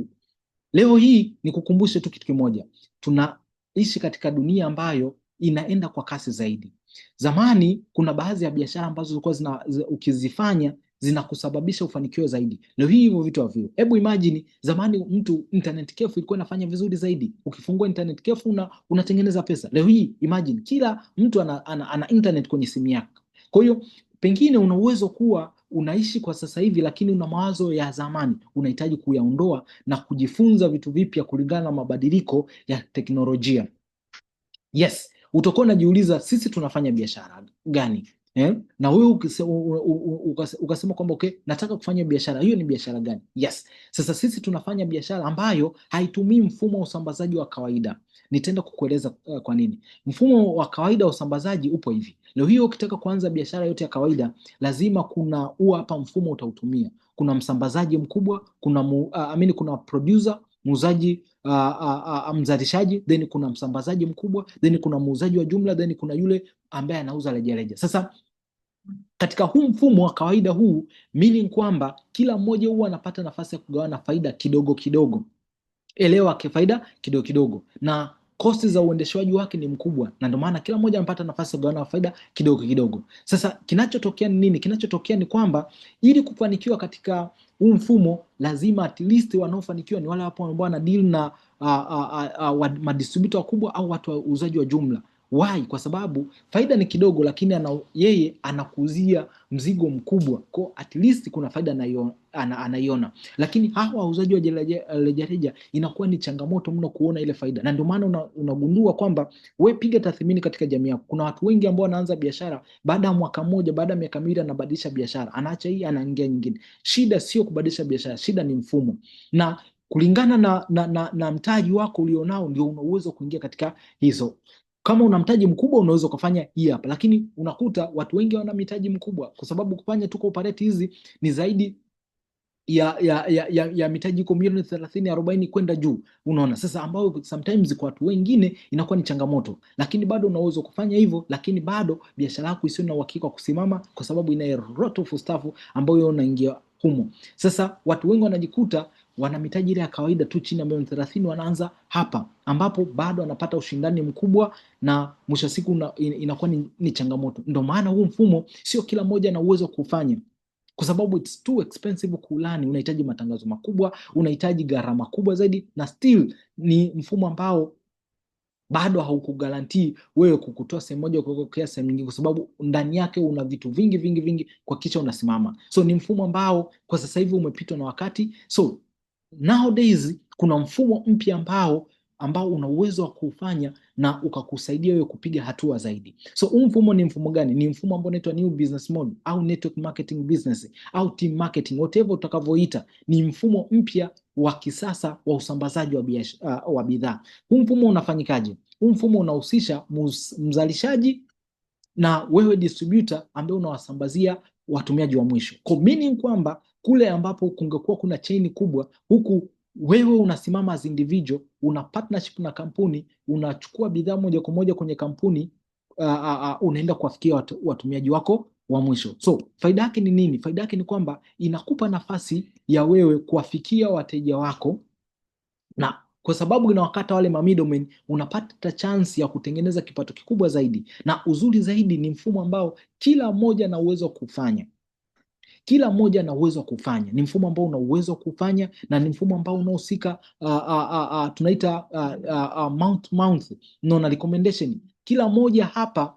leo hii nikukumbushe tu kitu kimoja, tunaishi katika dunia ambayo inaenda kwa kasi zaidi. Zamani kuna baadhi ya biashara ambazo zilikuwa ukizifanya zinakusababisha ufanikiwe zaidi. Leo hii hivyo vitu havio. Hebu imagine zamani mtu internet cafe ilikuwa inafanya vizuri zaidi. Ukifungua internet cafe unatengeneza pesa. Leo hii imagine kila mtu ana internet kwenye simu yake. Kwa hiyo pengine una uwezo kuwa unaishi kwa sasa hivi, lakini una mawazo ya zamani, unahitaji kuyaondoa na kujifunza vitu vipya kulingana na mabadiliko ya teknolojia. Yes, utakuwa unajiuliza sisi tunafanya biashara gani? Na wewe ukasema kwamba okay, nataka kufanya biashara hiyo, ni biashara gani? Yes, sasa sisi tunafanya biashara ambayo haitumii mfumo wa usambazaji wa kawaida. Nitaenda kukueleza kwa nini. Mfumo wa kawaida wa usambazaji upo hivi. Leo hiyo ukitaka kuanza biashara yote ya kawaida, lazima kuna huwa hapa mfumo utautumia. Kuna msambazaji mkubwa, kuna kuna producer, muuzaji, mzalishaji, then kuna msambazaji mkubwa, then kuna muuzaji wa jumla, then kuna yule ambaye anauza rejareja. Sasa katika huu mfumo wa kawaida huu, meaning kwamba kila mmoja huwa anapata nafasi ya kugawana faida kidogo kidogo. Elewa, faida kidogo kidogo. Na Cost za uendeshaji wake ni mkubwa, na ndio maana kila mmoja anapata nafasi ya kugawana faida kidogo kidogo. Sasa kinachotokea ni nini? Kinachotokea ni kwamba ili kufanikiwa katika huu mfumo lazima at least wanaofanikiwa ni wale wapo ambao wana deal na madistributor wakubwa au watu wa uuzaji wa jumla. Why? Kwa sababu faida ni kidogo, lakini yeye anakuuzia mzigo mkubwa, kwa at least kuna faida anaiona. Lakini hawa wauzaji wa rejareja inakuwa ni changamoto mno kuona ile faida, na ndio maana unagundua kwamba we piga tathmini katika jamii yako, kuna watu wengi ambao wanaanza biashara, baada ya mwaka mmoja, baada ya miaka 2 anabadilisha biashara, anaacha hii anaingia nyingine. Shida sio kubadilisha biashara, shida ni mfumo, na kulingana na mtaji wako ulionao ndio una uwezo kuingia katika hizo. Kama una mtaji mkubwa unaweza ukafanya hii hapa, lakini unakuta watu wengi wana mitaji mkubwa, kwa sababu kufanya tu cooperate hizi ni zaidi ya mitaji iko milioni 30 40 kwenda juu, unaona sasa, ambao sometimes kwa watu wengine inakuwa ni changamoto, lakini bado unaweza kufanya hivyo, lakini bado biashara yako isiyo na uhakika wa kusimama, kwa sababu ina a lot of stuff ambayo unaingia humo. Sasa watu wengi wanajikuta wana mitaji ile ya kawaida tu chini ya milioni 30, wanaanza hapa ambapo bado wanapata ushindani mkubwa na mwisho wa siku inakuwa ni changamoto. Ndio maana huu mfumo sio kila mmoja ana uwezo wa kufanya, kwa sababu it's too expensive kulani. Unahitaji matangazo makubwa, unahitaji gharama kubwa zaidi, na still ni mfumo ambao bado haukugarantii wewe kukutoa sehemu moja kukuwekea sehemu nyingine, kwa sababu ndani yake una vitu vingi vingi vingi kuhakikisha unasimama. So ni mfumo ambao kwa sasa hivi umepitwa na wakati. So nowadays kuna mfumo mpya ambao una uwezo wa kufanya na ukakusaidia wewe kupiga hatua zaidi. So huu mfumo ni mfumo gani? Ni mfumo ambao unaitwa new business model au network marketing business au team marketing, whatever utakavyoita. Ni mfumo mpya wa kisasa wa usambazaji wa bidhaa. Huu mfumo unafanyikaje? Huu mfumo unahusisha mzalishaji na wewe distributor ambaye unawasambazia watumiaji wa mwisho. Kwa meaning kwamba kule ambapo kungekuwa kuna chain kubwa, huku wewe unasimama as individual, una partnership na kampuni, unachukua bidhaa moja kwa moja kwenye kampuni, unaenda kuwafikia watumiaji wako wa mwisho. So faida yake ni nini? Faida yake ni kwamba inakupa nafasi ya wewe kuwafikia wateja wako, na kwa sababu inawakata wale ma middlemen, unapata chance ya kutengeneza kipato kikubwa zaidi. Na uzuri zaidi ni mfumo ambao kila mmoja ana uwezo wa kufanya. Kila mmoja ana uwezo wa kufanya. Ni mfumo ambao una uwezo wa kufanya na ni mfumo ambao unahusika tunaita mouth mouth, no, na recommendation. Kila mmoja hapa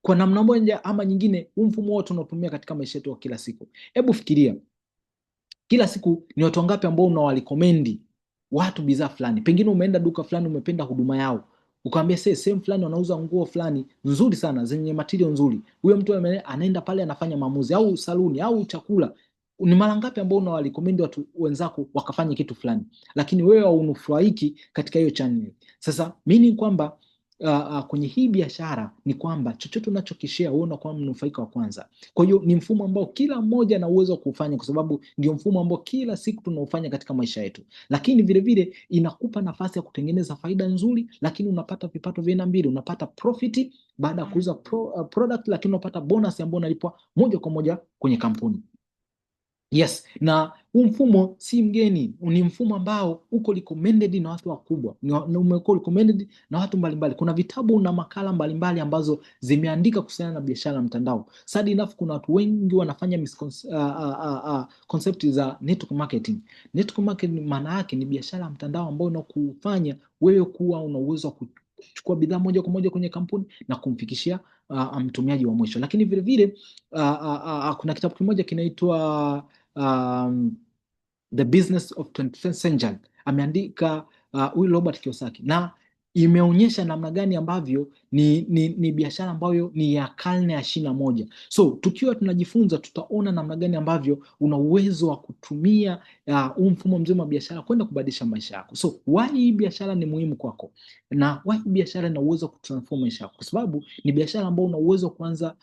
kwa namna moja ama nyingine, huu mfumo wote tunaotumia katika maisha yetu ya kila siku. Hebu fikiria, kila siku ni watu wangapi ambao unawarecommend watu bidhaa fulani? Pengine umeenda duka fulani, umependa huduma yao, ukamwambia sehemu fulani wanauza nguo fulani nzuri sana zenye material nzuri. Huyo mtu anaenda pale anafanya maamuzi, au saluni au chakula. Ni mara ngapi ambao unawarecommend watu wenzako wakafanya kitu fulani, lakini wewe haunufaiki katika hiyo channel? Sasa meaning kwamba kwenye hii biashara ni kwamba chochote unachokishare wewe unakuwa mnufaika wa kwanza. Kwa hiyo ni mfumo ambao kila mmoja ana uwezo wa kufanya, kwa sababu ndio mfumo ambao kila siku tunaufanya katika maisha yetu. Lakini vile vile inakupa nafasi ya kutengeneza faida nzuri, lakini unapata vipato vya aina mbili, unapata profit baada ya kuuza product, lakini unapata bonus ambayo unalipwa moja kwa moja kwenye kampuni. Yes, na huu mfumo si mgeni, ni mfumo ambao uko recommended na watu wakubwa, umekuwa recommended na watu mbalimbali. Kuna vitabu na makala mbalimbali ambazo zimeandika kuhusiana na biashara ya mtandao. Sad enough, kuna watu wengi wanafanya concept za network marketing. Network marketing maana yake ni biashara ya mtandao ambayo inakufanya wewe kuwa una uwezo wa kuchukua bidhaa moja kwa moja kwenye kampuni na kumfikishia mtumiaji wa mwisho. Lakini vile vile kuna kitabu kimoja kinaitwa The Business of 21st Century, ameandika huyu Robert Kiyosaki, na imeonyesha namna gani ambavyo ni biashara ambayo ni ya karne ya 21. So tukiwa tunajifunza tutaona namna gani ambavyo una uwezo wa kutumia huu mfumo mzima wa biashara kwenda kubadilisha maisha yako. So why hii biashara ni muhimu kwako na why hii biashara ina uwezo wa kutransform maisha yako? Kwa sababu ni biashara ambayo una uwezo wa kuanza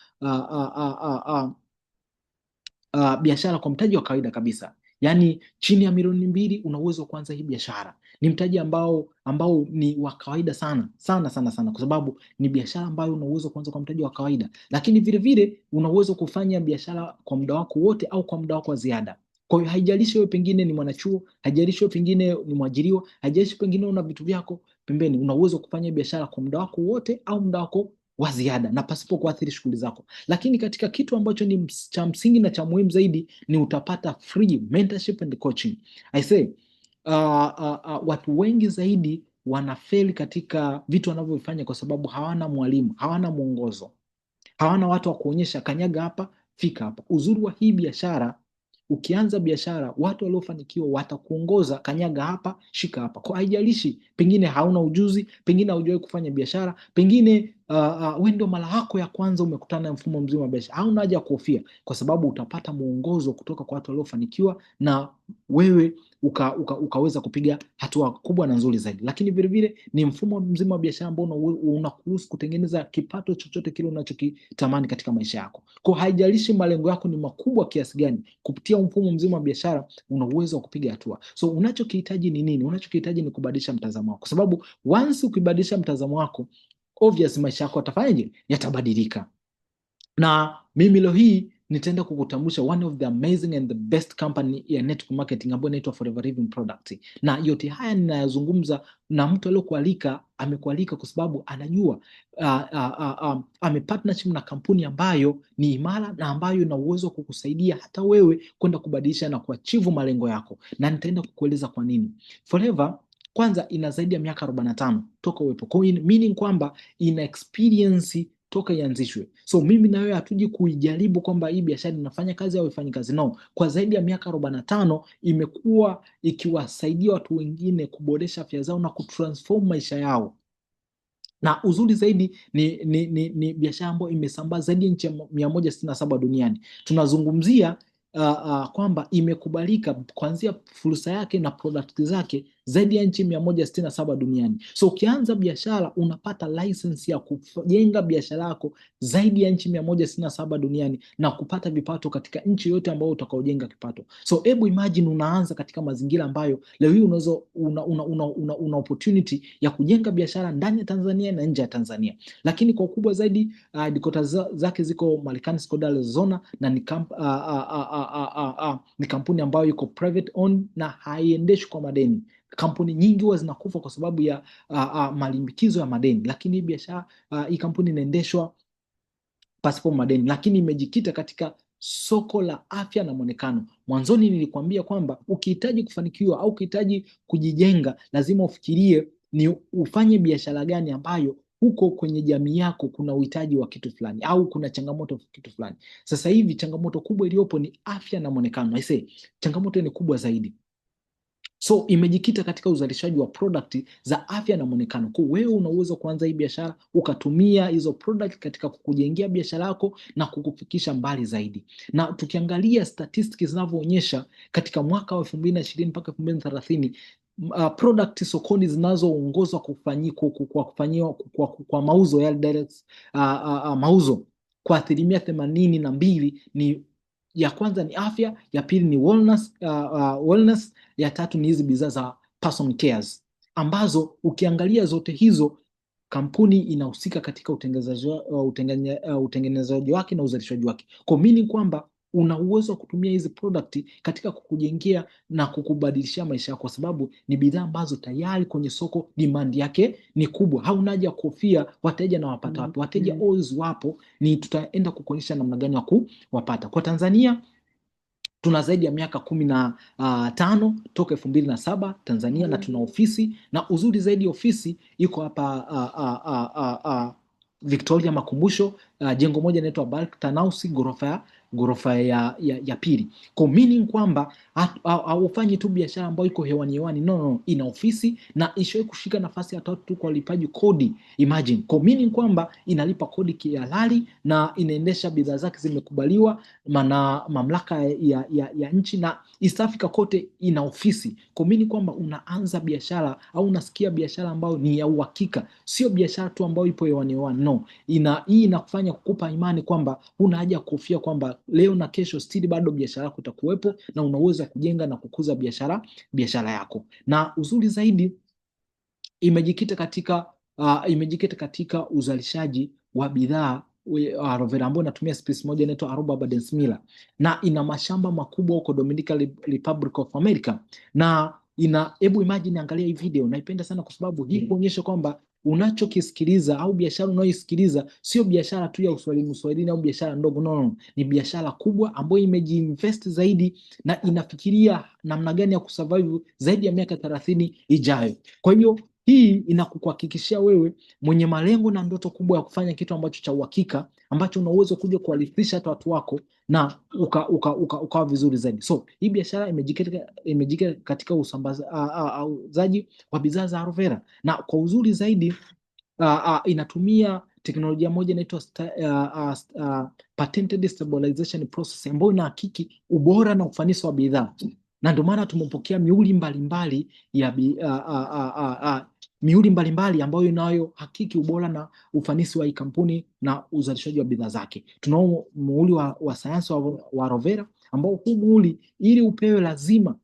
biashara kwa mtaji wa kawaida kabisa, yaani chini ya milioni 2 una uwezo wa kuanza hii biashara. Ni mtaji ambao ni wa kawaida sana sana sana sana, kwa sababu ni biashara ambayo una uwezo wa kuanza kwa mtaji wa kawaida, lakini vile vile una uwezo wa kufanya biashara kwa muda wako wote au kwa muda wako wa ziada. Kwa hiyo haijalishi wewe pengine ni mwanachuo, haijalishi wewe pengine ni mwajiriwa, haijalishi pengine una vitu vyako pembeni, una uwezo wa kufanya biashara kwa muda wako wote au muda wako wa ziada na pasipo kuathiri shughuli zako. Lakini katika kitu ambacho ni cha msingi na cha muhimu zaidi ni utapata free mentorship and coaching. I say watu wengi zaidi wanafeli katika vitu wanavyofanya kwa sababu hawana mwalimu, hawana mwongozo, hawana watu wa kuonyesha kanyaga hapa, fika hapa. Uzuri wa hii biashara, ukianza biashara, watu waliofanikiwa watakuongoza, kanyaga hapa, shika hapa. Kwa haijalishi pengine hauna ujuzi, pengine haujawahi kufanya biashara, pengine wewe ndio mara yako ya kwanza umekutana na mfumo mzima wa biashara, hauna haja ya kuhofia, kwa sababu utapata mwongozo kutoka kwa watu waliofanikiwa na wewe ukaweza kupiga hatua kubwa na nzuri zaidi. Lakini vilevile ni mfumo mzima wa biashara ambao unakuruhusu kutengeneza kipato chochote kile unachokitamani katika maisha yako. Kwa haijalishi malengo yako ni makubwa kiasi gani, kupitia mfumo mzima wa biashara una uwezo wa kupiga hatua. So unachokihitaji ni nini? Unachokihitaji ni kubadilisha mtazamo wako, kwa sababu once ukibadilisha mtazamo wako, obvious maisha yako yatafanyaje? Yatabadilika. Na mimi leo hii nitaenda kukutambulisha one of the amazing and the best company ya network marketing ambayo inaitwa Forever Living Product. Na yote haya ninayazungumza na mtu aliyokualika, amekualika kwa sababu anajua ame partnership na kampuni ambayo ni imara na ambayo ina uwezo wa kukusaidia hata wewe kwenda kubadilisha na kuachieve malengo yako, na nitaenda kukueleza kwa nini. Forever kwanza ina zaidi ya miaka 45 toka uwepo. Kwa hiyo meaning kwamba ina experience toka ianzishwe. So mimi na wewe hatuji kuijaribu kwamba hii biashara inafanya kazi au haifanyi kazi. No, kwa zaidi ya miaka 45 imekuwa ikiwasaidia watu wengine kuboresha afya zao na kutransform maisha yao. Na uzuri zaidi ni biashara ambayo imesambaa zaidi ya nchi 167 duniani. Tunazungumzia kwamba imekubalika kuanzia fursa yake na product zake zaidi ya nchi 167 duniani. So ukianza biashara unapata license ya kujenga biashara yako zaidi ya nchi 167 duniani na kupata vipato katika nchi yote ambayo utakaojenga kipato. So hebu imagine unaanza katika mazingira ambayo leo hii unaweza una opportunity ya kujenga biashara ndani ya Tanzania na nje ya Tanzania. Lakini kwa ukubwa zaidi headquarters zake ziko Marekani, Scottsdale, Arizona na ni kampuni ambayo iko private owned na haiendeshwi kwa madeni. Kampuni nyingi huwa zinakufa kwa sababu ya malimbikizo ya madeni, lakini hii biashara hii kampuni inaendeshwa pasipo madeni, lakini imejikita katika soko la afya na mwonekano. Mwanzoni nilikuambia kwamba ukihitaji kufanikiwa au ukihitaji kujijenga, lazima ufikirie ni ufanye biashara gani ambayo huko kwenye jamii yako kuna uhitaji wa kitu fulani au kuna changamoto kitu fulani. Sasa hivi changamoto kubwa iliyopo ni afya na mwonekano. I say changamoto ni kubwa zaidi. So imejikita katika uzalishaji wa product za afya na mwonekano. Kwa wewe una uwezo kuanza hii biashara ukatumia hizo product katika kukujengea biashara yako na kukufikisha mbali zaidi. Na tukiangalia statistics zinavyoonyesha katika mwaka wa 2020 mpaka 2030 product sokoni zinazoongozwa kwa mauzo yale direct mauzo kwa 82% ni ya kwanza ni afya, ya pili ni wellness, ya tatu ni hizi bidhaa za personal cares, ambazo ukiangalia zote hizo kampuni inahusika katika utengenezaji wake na uzalishaji wake. Kwa meaning kwamba una uwezo wa kutumia hizi product katika kukujengea na kukubadilishia maisha yako, kwa sababu ni bidhaa ambazo tayari kwenye soko demand yake ni kubwa. Hauna haja ya kuhofia wateja na wapata wapi. Wateja always wapo, ni tutaenda kukuonyesha namna gani ya kuwapata. Kwa Tanzania tuna zaidi ya miaka 15 toka 2007 Tanzania, na tuna ofisi, na uzuri zaidi ofisi iko hapa Victoria Makumbusho, jengo moja inaitwa Balkan House, ghorofa ya pili. Kwa meaning kwamba haufanyi tu biashara ambayo iko hewani hewani, no, no, ina ofisi na ishawahi kushika nafasi ya tatu kwa ulipaji kodi. Imagine, kwa meaning kwamba inalipa kodi kihalali na inaendesha bidhaa zake zimekubaliwa na mamlaka ya nchi na East Africa kote ina ofisi. Kwa meaning kwamba unaanza biashara au unasikia biashara ambayo ni ya uhakika, sio biashara tu ambayo ipo hewani hewani, no. Hii inakufanya kukupa imani kwamba huna haja ya kuhofia kwamba leo na kesho still bado biashara yako itakuwepo na una uwezo wa kujenga na kukuza biashara yako. Na uzuri zaidi imejikita katika uzalishaji wa bidhaa Aloe vera ambayo inatumia species moja inaitwa Aruba badensmila, na ina mashamba makubwa huko Dominican Republic of America. Na ina, hebu imagine, angalia hii video, naipenda sana kwa sababu hii kuonyesha kwamba unachokisikiliza au biashara unayoisikiliza sio biashara tu ya uswahilini uswahilini au biashara ndogo. No, no, ni biashara kubwa ambayo imejiinvest zaidi na inafikiria namna gani ya kusurvive zaidi ya miaka 30 ijayo. Kwa hiyo hii inakuhakikishia wewe mwenye malengo na ndoto kubwa ya kufanya kitu ambacho cha uhakika, ambacho una uwezo kuja kuwarithisha hata watu wako na ukawa uka, uka, uka vizuri zaidi. So hii biashara imejikita katika usambazaji wa bidhaa za aloe vera, na kwa uzuri zaidi inatumia teknolojia moja inaitwa patented stabilization process ambayo inahakiki ubora na ufanisi wa bidhaa, na ndio maana tumepokea mihuri mbalimbali ya mihuri mbalimbali ambayo inayohakiki ubora na ufanisi wa hii kampuni na uzalishaji wa bidhaa zake. Tunao muhuri wa sayansi wa aloe vera ambao huu muhuri ili upewe lazima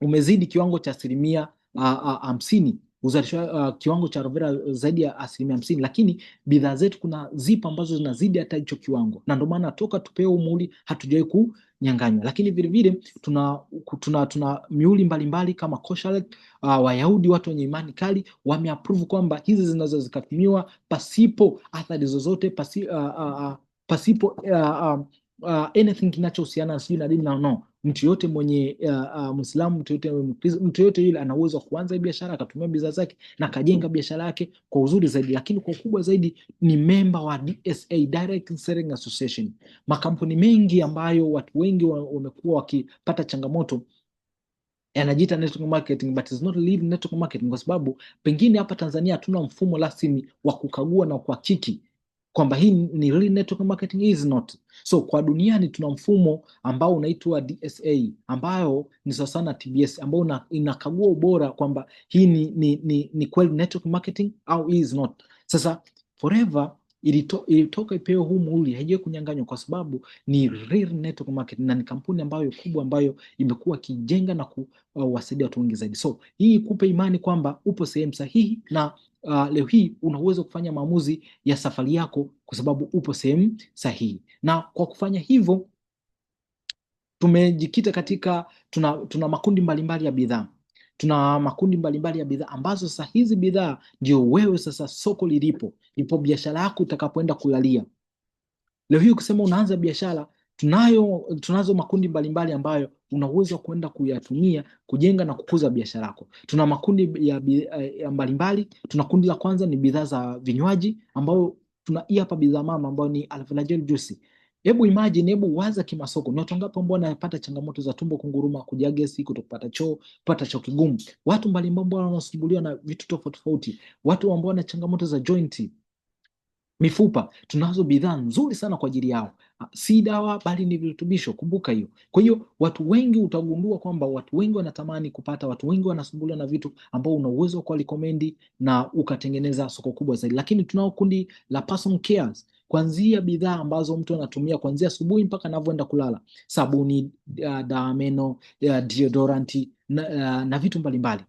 umezidi kiwango cha 50% uzalishaji, kiwango cha aloe vera zaidi ya 50%, lakini bidhaa zetu kuna zipo ambazo zinazidi hata hicho kiwango, na ndio maana toka tupewe muhuri hatujawahi kunyang'anywa. Lakini vilevile tuna mihuri mbalimbali kama kosher. Wayahudi, watu wenye imani kali, wameapprove kwamba hizi zinaweza zikatumiwa pasipo athari zozote, pasipo anything kinachohusiana sijui na dini na no. Mtu yote mwenye Muislamu, mtu yote Mkristo, mtu yote yule ana uwezo wa kuanza biashara akatumia bidhaa zake na akajenga biashara yake kwa uzuri zaidi. Lakini kwa ukubwa zaidi ni memba wa DSA, Direct Selling Association. Makampuni mengi ambayo watu wengi wamekuwa wakipata changamoto yanajiita network marketing but it's not really network marketing, kwa sababu pengine hapa Tanzania hatuna mfumo rasmi wa kukagua na kuhakiki kwamba hii ni real network marketing is not. So kwa duniani tuna mfumo ambao unaitwa DSA ambayo ni sawa sana TBS ambao inakagua ubora kwamba hii ni kweli network marketing au is not. Sasa Forever ilitoka ipewe huu muhuri, haijawahi kunyang'anywa kwa sababu ni real network marketing na ni kampuni ambayo kubwa ambayo imekuwa ikijenga na kuwasaidia watu wengi zaidi. So hii ikupe imani kwamba upo sehemu sahihi na leo hii una uwezo kufanya maamuzi ya safari yako kwa sababu upo sehemu sahihi, na kwa kufanya hivyo tumejikita katika tuna makundi mbalimbali ya bidhaa, tuna makundi mbalimbali ya bidhaa ambazo sasa hizi bidhaa ndio wewe sasa soko lilipo, ndipo biashara yako itakapoenda kulalia. Leo hii ukisema unaanza biashara, tunazo makundi mbalimbali ambayo una uwezo wa kwenda kuyatumia kujenga na kukuza biashara yako. Tuna makundi ya mbalimbali. Tuna kundi la kwanza ni bidhaa za vinywaji, ambao tuna hii hapa bidhaa mama ambayo ni aloe vera gel juice. Hebu imagine, hebu waza kimasoko, ni watu wangapi ambao wanapata changamoto za tumbo kunguruma, kujaa gesi, kutokupata choo, kupata choo kigumu, watu mbalimbali ambao wanasumbuliwa na vitu tofauti tofauti, watu ambao wana changamoto za joint, mifupa. Tunazo bidhaa nzuri sana kwa ajili yao, si dawa bali ni virutubisho. Kumbuka hiyo. Kwa hiyo watu wengi utagundua kwamba watu wengi wanatamani kupata, watu wengi wanasumbuliwa na vitu ambao una uwezo wa kuwarecommend na ukatengeneza soko kubwa zaidi. Lakini tunao kundi la personal cares, kuanzia bidhaa ambazo mtu anatumia kuanzia asubuhi mpaka anavyoenda kulala, sabuni, dawa meno, deodorant na vitu mbalimbali.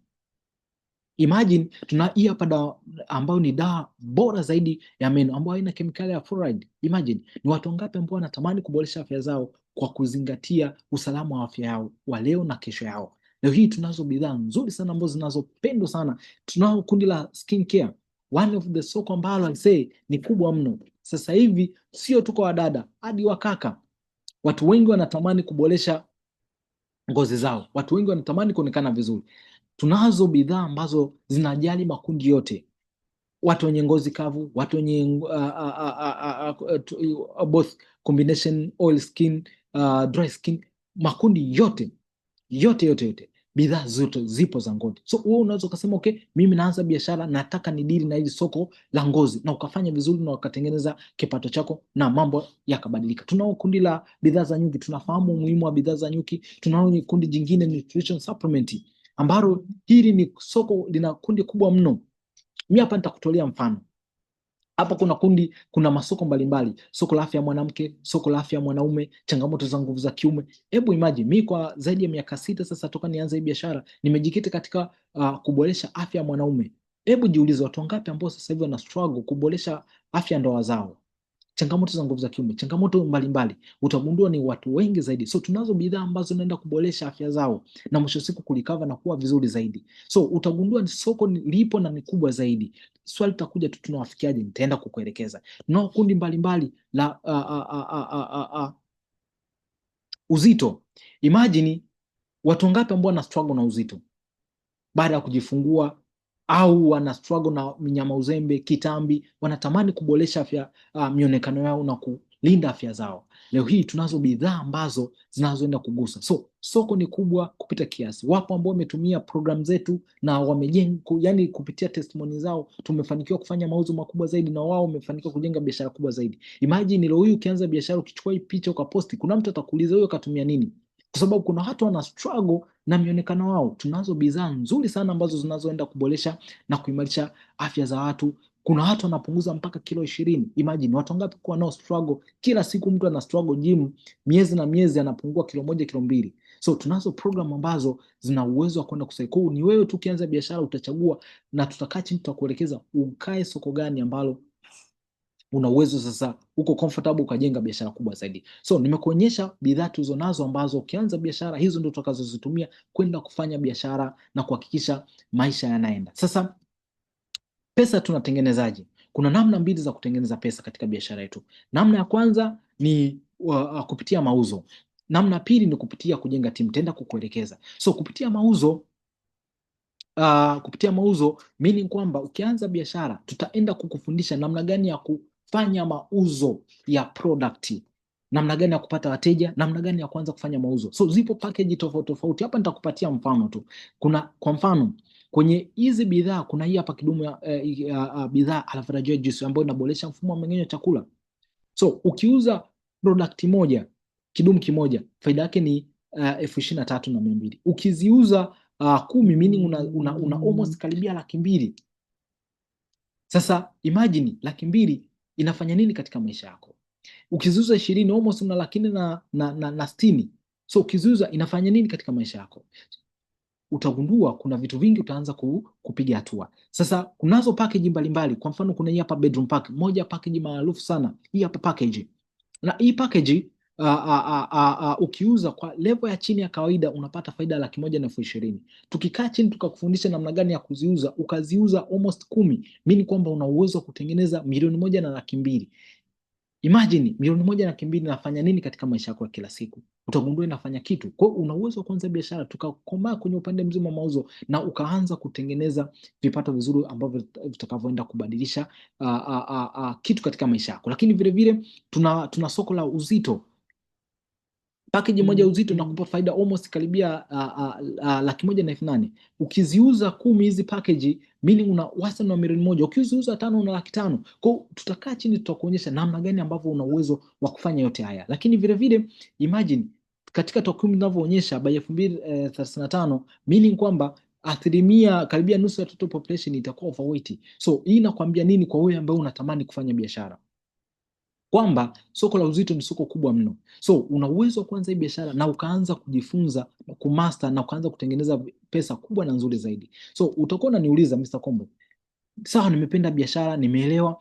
Imagine tuna hii hapa dawa ambayo ni dawa bora zaidi ya meno ambayo haina kemikali ya fluoride. Imagine ni watu wangapi ambao wanatamani kuboresha afya zao kwa kuzingatia usalama wa afya yao wa leo na kesho yao. Leo hii tunazo bidhaa nzuri sana ambazo zinazopendwa sana. Tunao kundi la skin care, one of the soko ambalo I say ni kubwa mno sasa hivi, sio tu kwa wadada, hadi wakaka. Watu wengi wanatamani kuboresha ngozi zao, watu wengi wanatamani kuonekana vizuri. Tunazo bidhaa ambazo zinajali makundi yote, watu wenye ngozi kavu, watu wenye both combination oil skin, dry skin, makundi yote yote yote yote, bidhaa zote zipo za ngozi. So wewe unaweza ukasema okay, mimi naanza biashara, nataka ni deal na hili soko la ngozi, na ukafanya vizuri na ukatengeneza kipato chako na mambo yakabadilika. Tunao kundi la bidhaa za nyuki, tunafahamu umuhimu wa bidhaa za nyuki. Tunao kundi jingine nutrition supplement, ambalo hili ni soko lina kundi kubwa mno. Mimi hapa nitakutolea mfano. Hapa kuna kundi, kuna masoko mbalimbali, soko la afya ya mwanamke, soko la afya ya mwanaume, changamoto za nguvu za kiume. Hebu imagine, mi kwa zaidi ya miaka 6 sasa toka nianze hii biashara nimejikita katika kuboresha afya ya mwanaume. Hebu jiulize, watu wangapi ambao sasa hivi wana struggle kuboresha afya ya ndoa zao? Changamoto za nguvu za kiume, changamoto mbalimbali, utagundua ni watu wengi zaidi. So tunazo bidhaa ambazo zinaenda kuboresha afya zao na mwisho siku kulikava na kuwa vizuri zaidi. So utagundua ni soko lipo na ni kubwa zaidi. Swali litakuja tu, tunawafikiaje? Nitaenda kukuelekeza. Tunao kundi mbalimbali la uzito. Imagine watu wangapi ambao wana struggle na uzito baada ya kujifungua au wana struggle na minyama uzembe, kitambi, wanatamani kuboresha afya, mionekano yao na kulinda afya zao. Leo hii tunazo bidhaa ambazo zinazoenda kugusa. So soko ni kubwa kupita kiasi. Wapo ambao wametumia program zetu na wamejenga, yani kupitia testimony zao tumefanikiwa kufanya mauzo makubwa zaidi, na wao wamefanikiwa kujenga biashara kubwa zaidi. Imagine leo hii ukianza biashara, ukichukua hii picha ukaposti, kuna mtu atakuuliza huyo katumia nini? Kwa sababu kuna watu wana struggle na mionekano wao. Tunazo bidhaa nzuri sana ambazo zinazoenda kuboresha na kuimarisha afya za watu. Kuna watu wanapunguza mpaka kilo 20. Imagine watu wangapi kuwa nao struggle kila siku, mtu ana struggle gym miezi na miezi, anapungua kilo 1 kilo 2. So tunazo program ambazo zina uwezo wa kwenda kusaidia. Kwa hiyo ni wewe tu ukianza biashara utachagua, na tutakaa chini tutakuelekeza ukae soko gani ambalo una uwezo sasa, uko comfortable ukajenga biashara kubwa zaidi. So nimekuonyesha bidhaa tulizonazo ambazo ukianza biashara hizo ndio tutakazozitumia kwenda kufanya biashara na kuhakikisha maisha yanaenda. Sasa pesa tunatengenezaje? Kuna namna mbili za kutengeneza pesa katika biashara yetu. Namna ya kwanza ni kupitia mauzo. Namna pili ni kupitia kujenga timu. Nitaenda kukuelekeza. So kupitia mauzo meaning kwamba ukianza biashara tutaenda kukufundisha namna gani ya kufanya mauzo ya product, namna gani ya kupata wateja, namna gani ya kuanza kufanya mauzo. So zipo package tofauti tofauti. Hapa nitakupatia mfano tu. Kuna kwa mfano kwenye hizi bidhaa kuna hii hapa kidumu ya bidhaa Aloe Vera Juice ambayo inaboresha mfumo wa mmeng'enyo wa chakula. So ukiuza product moja, kidumu kimoja, faida yake ni 23,200. Ukiziuza 10 meaning una almost karibia 200,000. Sasa imagine 200,000 inafanya nini katika maisha yako? Ukiziuza 20 almost una 460,000. So ukiziuza inafanya nini katika maisha yako? Utagundua kuna vitu vingi utaanza kupiga hatua. Sasa kunazo package mbalimbali. Kwa mfano kuna hii hapa bedroom pack, moja package maarufu sana. Hii hapa package. Na hii package ukiuza kwa level ya chini ya kawaida unapata faida 120,000. Tukikaa chini tukakufundisha namna gani ya kuziuza, ukaziuza almost 10, meaning kwamba una uwezo wa kutengeneza 1,200,000. Imagine 1,200,000 inafanya nini katika maisha yako ya kila siku? Utagundua inafanya kitu. Kwa hiyo una uwezo wa kuanza biashara, tukakomaa kwenye upande mzima wa mauzo na ukaanza kutengeneza vipato vizuri ambavyo vitakavyoenda kubadilisha kitu katika maisha yako. Lakini vile vile tuna soko la uzito. Package moja uzito nakupa faida almost karibia 108,000. Ukiziuza 10 hizi package, meaning una wastani wa 1,000,000. Ukiziuza 5 una 500,000. Kwa hiyo tutakaa chini tutakuonyesha namna gani ambavyo una uwezo wa kufanya yote haya. Lakini vile vile imagine katika takwimu zinavyoonyesha by 2035, meaning kwamba asilimia karibia nusu ya total population itakuwa overweight. So hii inakwambia nini kwa wewe ambaye unatamani kufanya biashara? Kwamba soko la uzito ni soko kubwa mno. So una uwezo wa kuanza hii biashara na ukaanza kujifunza kumaster na ukaanza kutengeneza pesa kubwa na nzuri zaidi. So utakuwa unaniuliza Mr. Kombo, sawa, nimependa biashara, nimeelewa,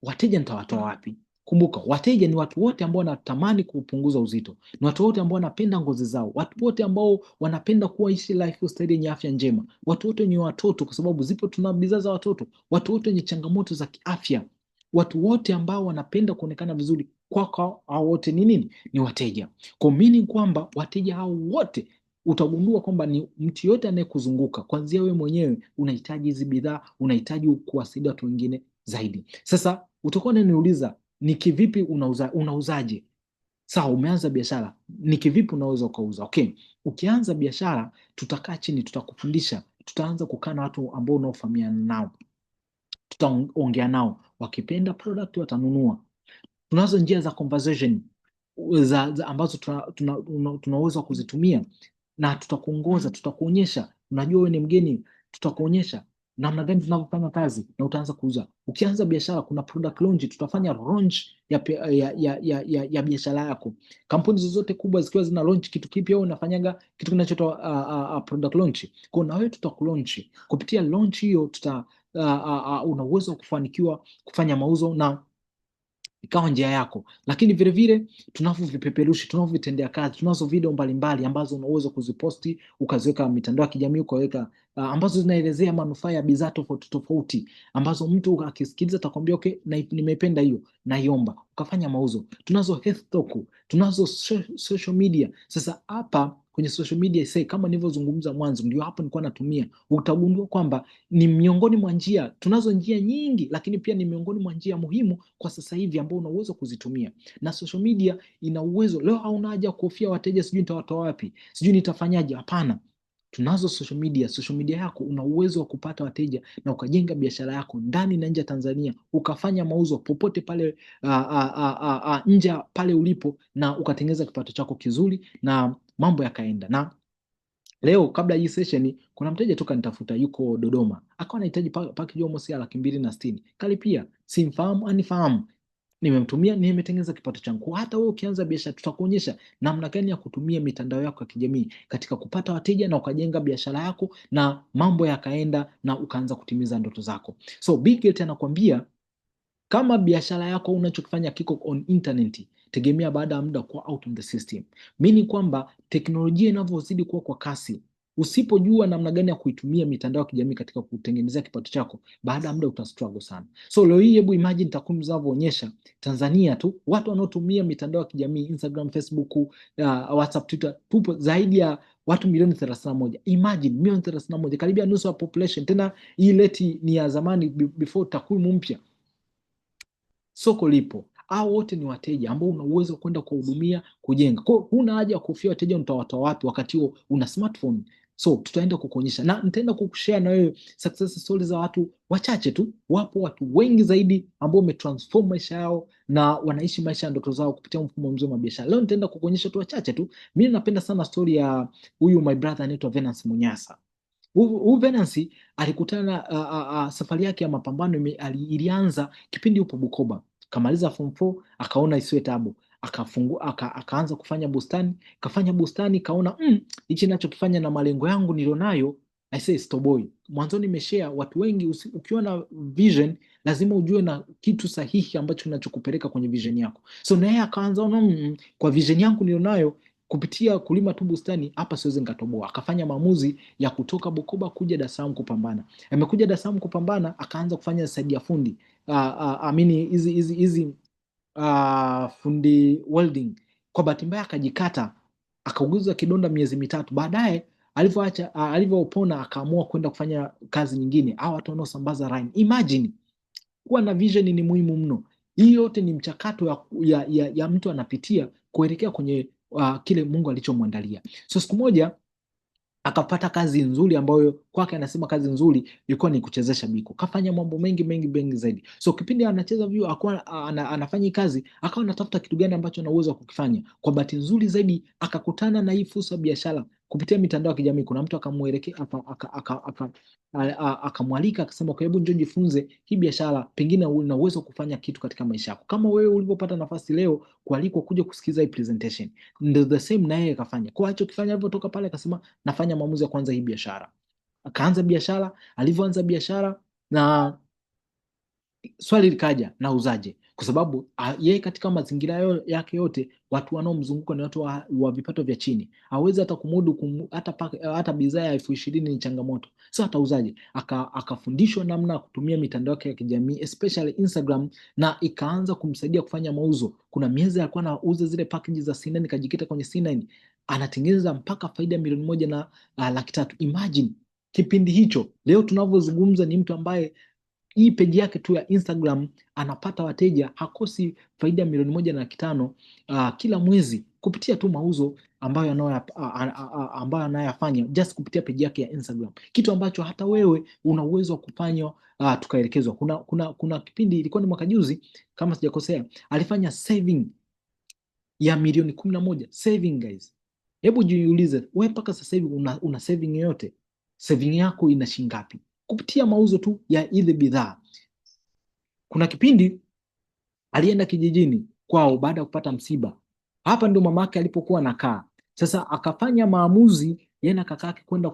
wateja nitawatoa wapi? Kumbuka, wateja ni watu wote ambao wanatamani kupunguza uzito, ni watu wote ambao wanapenda ngozi zao, watu wote ambao wanapenda kuishi lifestyle yenye afya njema, watu wote wenye watoto, kwa sababu zipo, tuna bidhaa za watoto, watu wote wenye changamoto za kiafya, watu wote ambao wanapenda kuonekana vizuri. Kwako hao wote ni nini? Ni wateja. Kwa meaning kwamba wateja hao wote utagundua kwamba ni mtu yote anayekuzunguka, kuanzia wewe mwenyewe unahitaji hizi bidhaa, unahitaji kuwasaidia watu wengine zaidi. Sasa utakuwa unaniuliza ni kivipi unauza, unauzaje? Sawa, umeanza biashara, ni kivipi unaweza ukauza? Okay, ukianza biashara tutakaa chini, tutakufundisha, tutaanza kukaa na watu ambao unaofahamiana nao, tutaongea nao, wakipenda product watanunua. Tunazo njia za conversation za ambazo tunaweza kuzitumia na tutakuongoza, tutakuonyesha. Unajua wewe ni mgeni, tutakuonyesha namna gani tunavyofanya kazi na utaanza kuuza. Ukianza biashara, kuna product launch, tutafanya launch ya biashara yako. Kampuni zozote kubwa zikiwa zina launch kitu kipya, au unafanyaga kitu kinachoitwa product launch. Kwa na wewe tutakulaunch. Kupitia launch hiyo una uwezo wa kufanikiwa kufanya mauzo na ikawa njia yako. Lakini vile vile tunavyo vipeperushi, tunavyo vitendea kazi, tunazo video mbalimbali ambazo una uwezo kuziposti ukaziweka mitandao ya kijamii ukaweka, ambazo zinaelezea manufaa ya bidhaa tofauti tofauti ambazo mtu akisikiliza atakwambia okay, nimeipenda hiyo, naiomba, ukafanya mauzo. Tunazo health talk, tunazo social media. Sasa hapa kwenye social media say, kama nilivyozungumza mwanzo, ndio hapo nilikuwa natumia, utagundua kwamba ni miongoni mwa njia, tunazo njia nyingi, lakini pia ni miongoni mwa njia muhimu kwa sasa hivi ambao una uwezo kuzitumia. Na social media ina uwezo leo, hauna haja kuhofia wateja, sijui nitawatoa wapi, sijui nitafanyaje. Hapana, tunazo social media. Social media yako una uwezo wa kupata wateja na ukajenga biashara yako ndani na nje ya Tanzania, ukafanya mauzo popote pale nje pale ulipo, na ukatengeneza kipato chako kizuri na mambo yakaenda. Na leo kabla hii session, kuna mteja tu kanitafuta, yuko Dodoma, akawa anahitaji package almost ya 260,000, kalipia, simfahamu anifahamu, nimemtumia, nimetengeneza kipato changu. Hata wewe ukianza biashara, tutakuonyesha namna gani ya kutumia mitandao yako ya kijamii katika kupata wateja na ukajenga biashara yako na mambo yakaenda na ukaanza kutimiza ndoto zako. So Bill Gates anakuambia kama biashara yako unachokifanya kiko on internet, tegemea baada ya muda kuwa out of the system. Meaning kwamba teknolojia inavyozidi kuwa kwa kasi, usipojua namna gani ya kuitumia mitandao ya kijamii katika kutengenezea kipato chako, baada ya muda uta struggle sana. So leo hii, hebu imagine takwimu zinavyoonyesha Tanzania tu watu wanaotumia mitandao ya kijamii Instagram, Facebook, WhatsApp, Twitter, tupo zaidi ya watu milioni 31. Imagine milioni 31, karibia nusu ya population. Tena hii rate ni ya zamani, before takwimu mpya. Soko lipo, au wote ni wateja ambao una uwezo wa kwenda kuwahudumia, kujenga. Kwa hiyo huna haja ya kuhofia wateja utawatoa wapi wakati huo una smartphone. So tutaenda kukuonyesha na nitaenda kukushare na wewe success stories za watu wachache tu. Wapo watu wengi zaidi ambao wametransform maisha yao na wanaishi maisha ya ndoto zao kupitia mfumo mzuri wa biashara. Leo nitaenda kukuonyesha tu wachache tu. Mimi napenda sana story ya huyu my brother anaitwa Venance Munyasa. Huyu Venance alikutana safari yake ya mapambano ilianza kipindi yupo Bukoba. Kamaliza form 4 akaona isiwe tabu, akafungua akaanza kufanya bustani, kafanya bustani, kaona hichi ninachokifanya na malengo yangu nilionayo, I say stoboi. Mwanzoni nimeshare watu wengi, ukiwa na vision lazima ujue na kitu sahihi ambacho kinachokupeleka kwenye vision yako. So na yeye akaanza ona, kwa vision yangu nilionayo kupitia kulima tu bustani hapa siwezi nikatoboa. Akafanya maamuzi ya kutoka Bukoba kuja Dar es Salaam kupambana. Amekuja Dar es Salaam kupambana, akaanza kufanya side ya fundi amini hizi fundi welding. Kwa bahati mbaya akajikata, akauguza kidonda miezi 3. Baadaye alivyoacha, alivyopona akaamua kwenda kufanya kazi nyingine, au watu wanaosambaza line. Imagine, kuwa na vision ni muhimu mno. Hii yote ni mchakato ya mtu anapitia kuelekea kwenye kile Mungu alichomwandalia. So siku moja akapata kazi nzuri ambayo kwake anasema kazi nzuri ilikuwa ni kuchezesha biko. Kafanya mambo mengi mengi mengi zaidi. So kipindi anacheza vyo akawa anafanya kazi, akawa anatafuta kitu gani ambacho ana uwezo wa kukifanya. Kwa bahati nzuri zaidi akakutana na hii fursa ya biashara kupitia mitandao ya kijamii. Kuna mtu akamuelekea, akamwalika akasema, okay, hebu njoo jifunze hii biashara, pengine una uwezo wa kufanya kitu katika maisha yako. Kama wewe ulivyopata nafasi leo kualikwa kuja kusikiza hii presentation, ndio the same na yeye akafanya. Kwa alichokifanya alivyotoka pale akasema, nafanya maamuzi ya kuanza hii biashara. Akaanza biashara, alivyoanza biashara na swali likaja, nauzaje? Kwa sababu yeye katika mazingira yake yote watu wanaomzunguka ni watu wa vipato vya chini, hawezi hata kumudu hata bidhaa ya 20,000 ni changamoto. So atauzaje? Akafundishwa namna ya kutumia mitandao yake ya kijamii especially Instagram, na ikaanza kumsaidia kufanya mauzo. Kuna miezi alikuwa anauza zile packages za C9, kajikita kwenye C9, anatengeneza mpaka faida 1,300,000. Imagine kipindi hicho, leo tunavyozungumza ni mtu ambaye hii peji yake tu ya Instagram anapata wateja, hakosi faida 1,500,000 kila mwezi kupitia tu mauzo ambayo anayoyafanya just kupitia peji yake ya Instagram, kitu ambacho hata wewe una uwezo wa kufanya. Tukaelekezwa kuna kipindi ilikuwa ni mwaka juzi kama sijakosea, alifanya saving ya milioni 11 saving. Guys, hebu jiulize wewe, mpaka sasa hivi una saving yoyote? Saving yako ina shilingi ngapi kupitia mauzo tu ya ile bidhaa? Kuna kipindi alienda kijijini kwao baada ya kupata msiba. Hapa ndio mamake alipokuwa anakaa. Sasa akafanya maamuzi yeye na kakake kwenda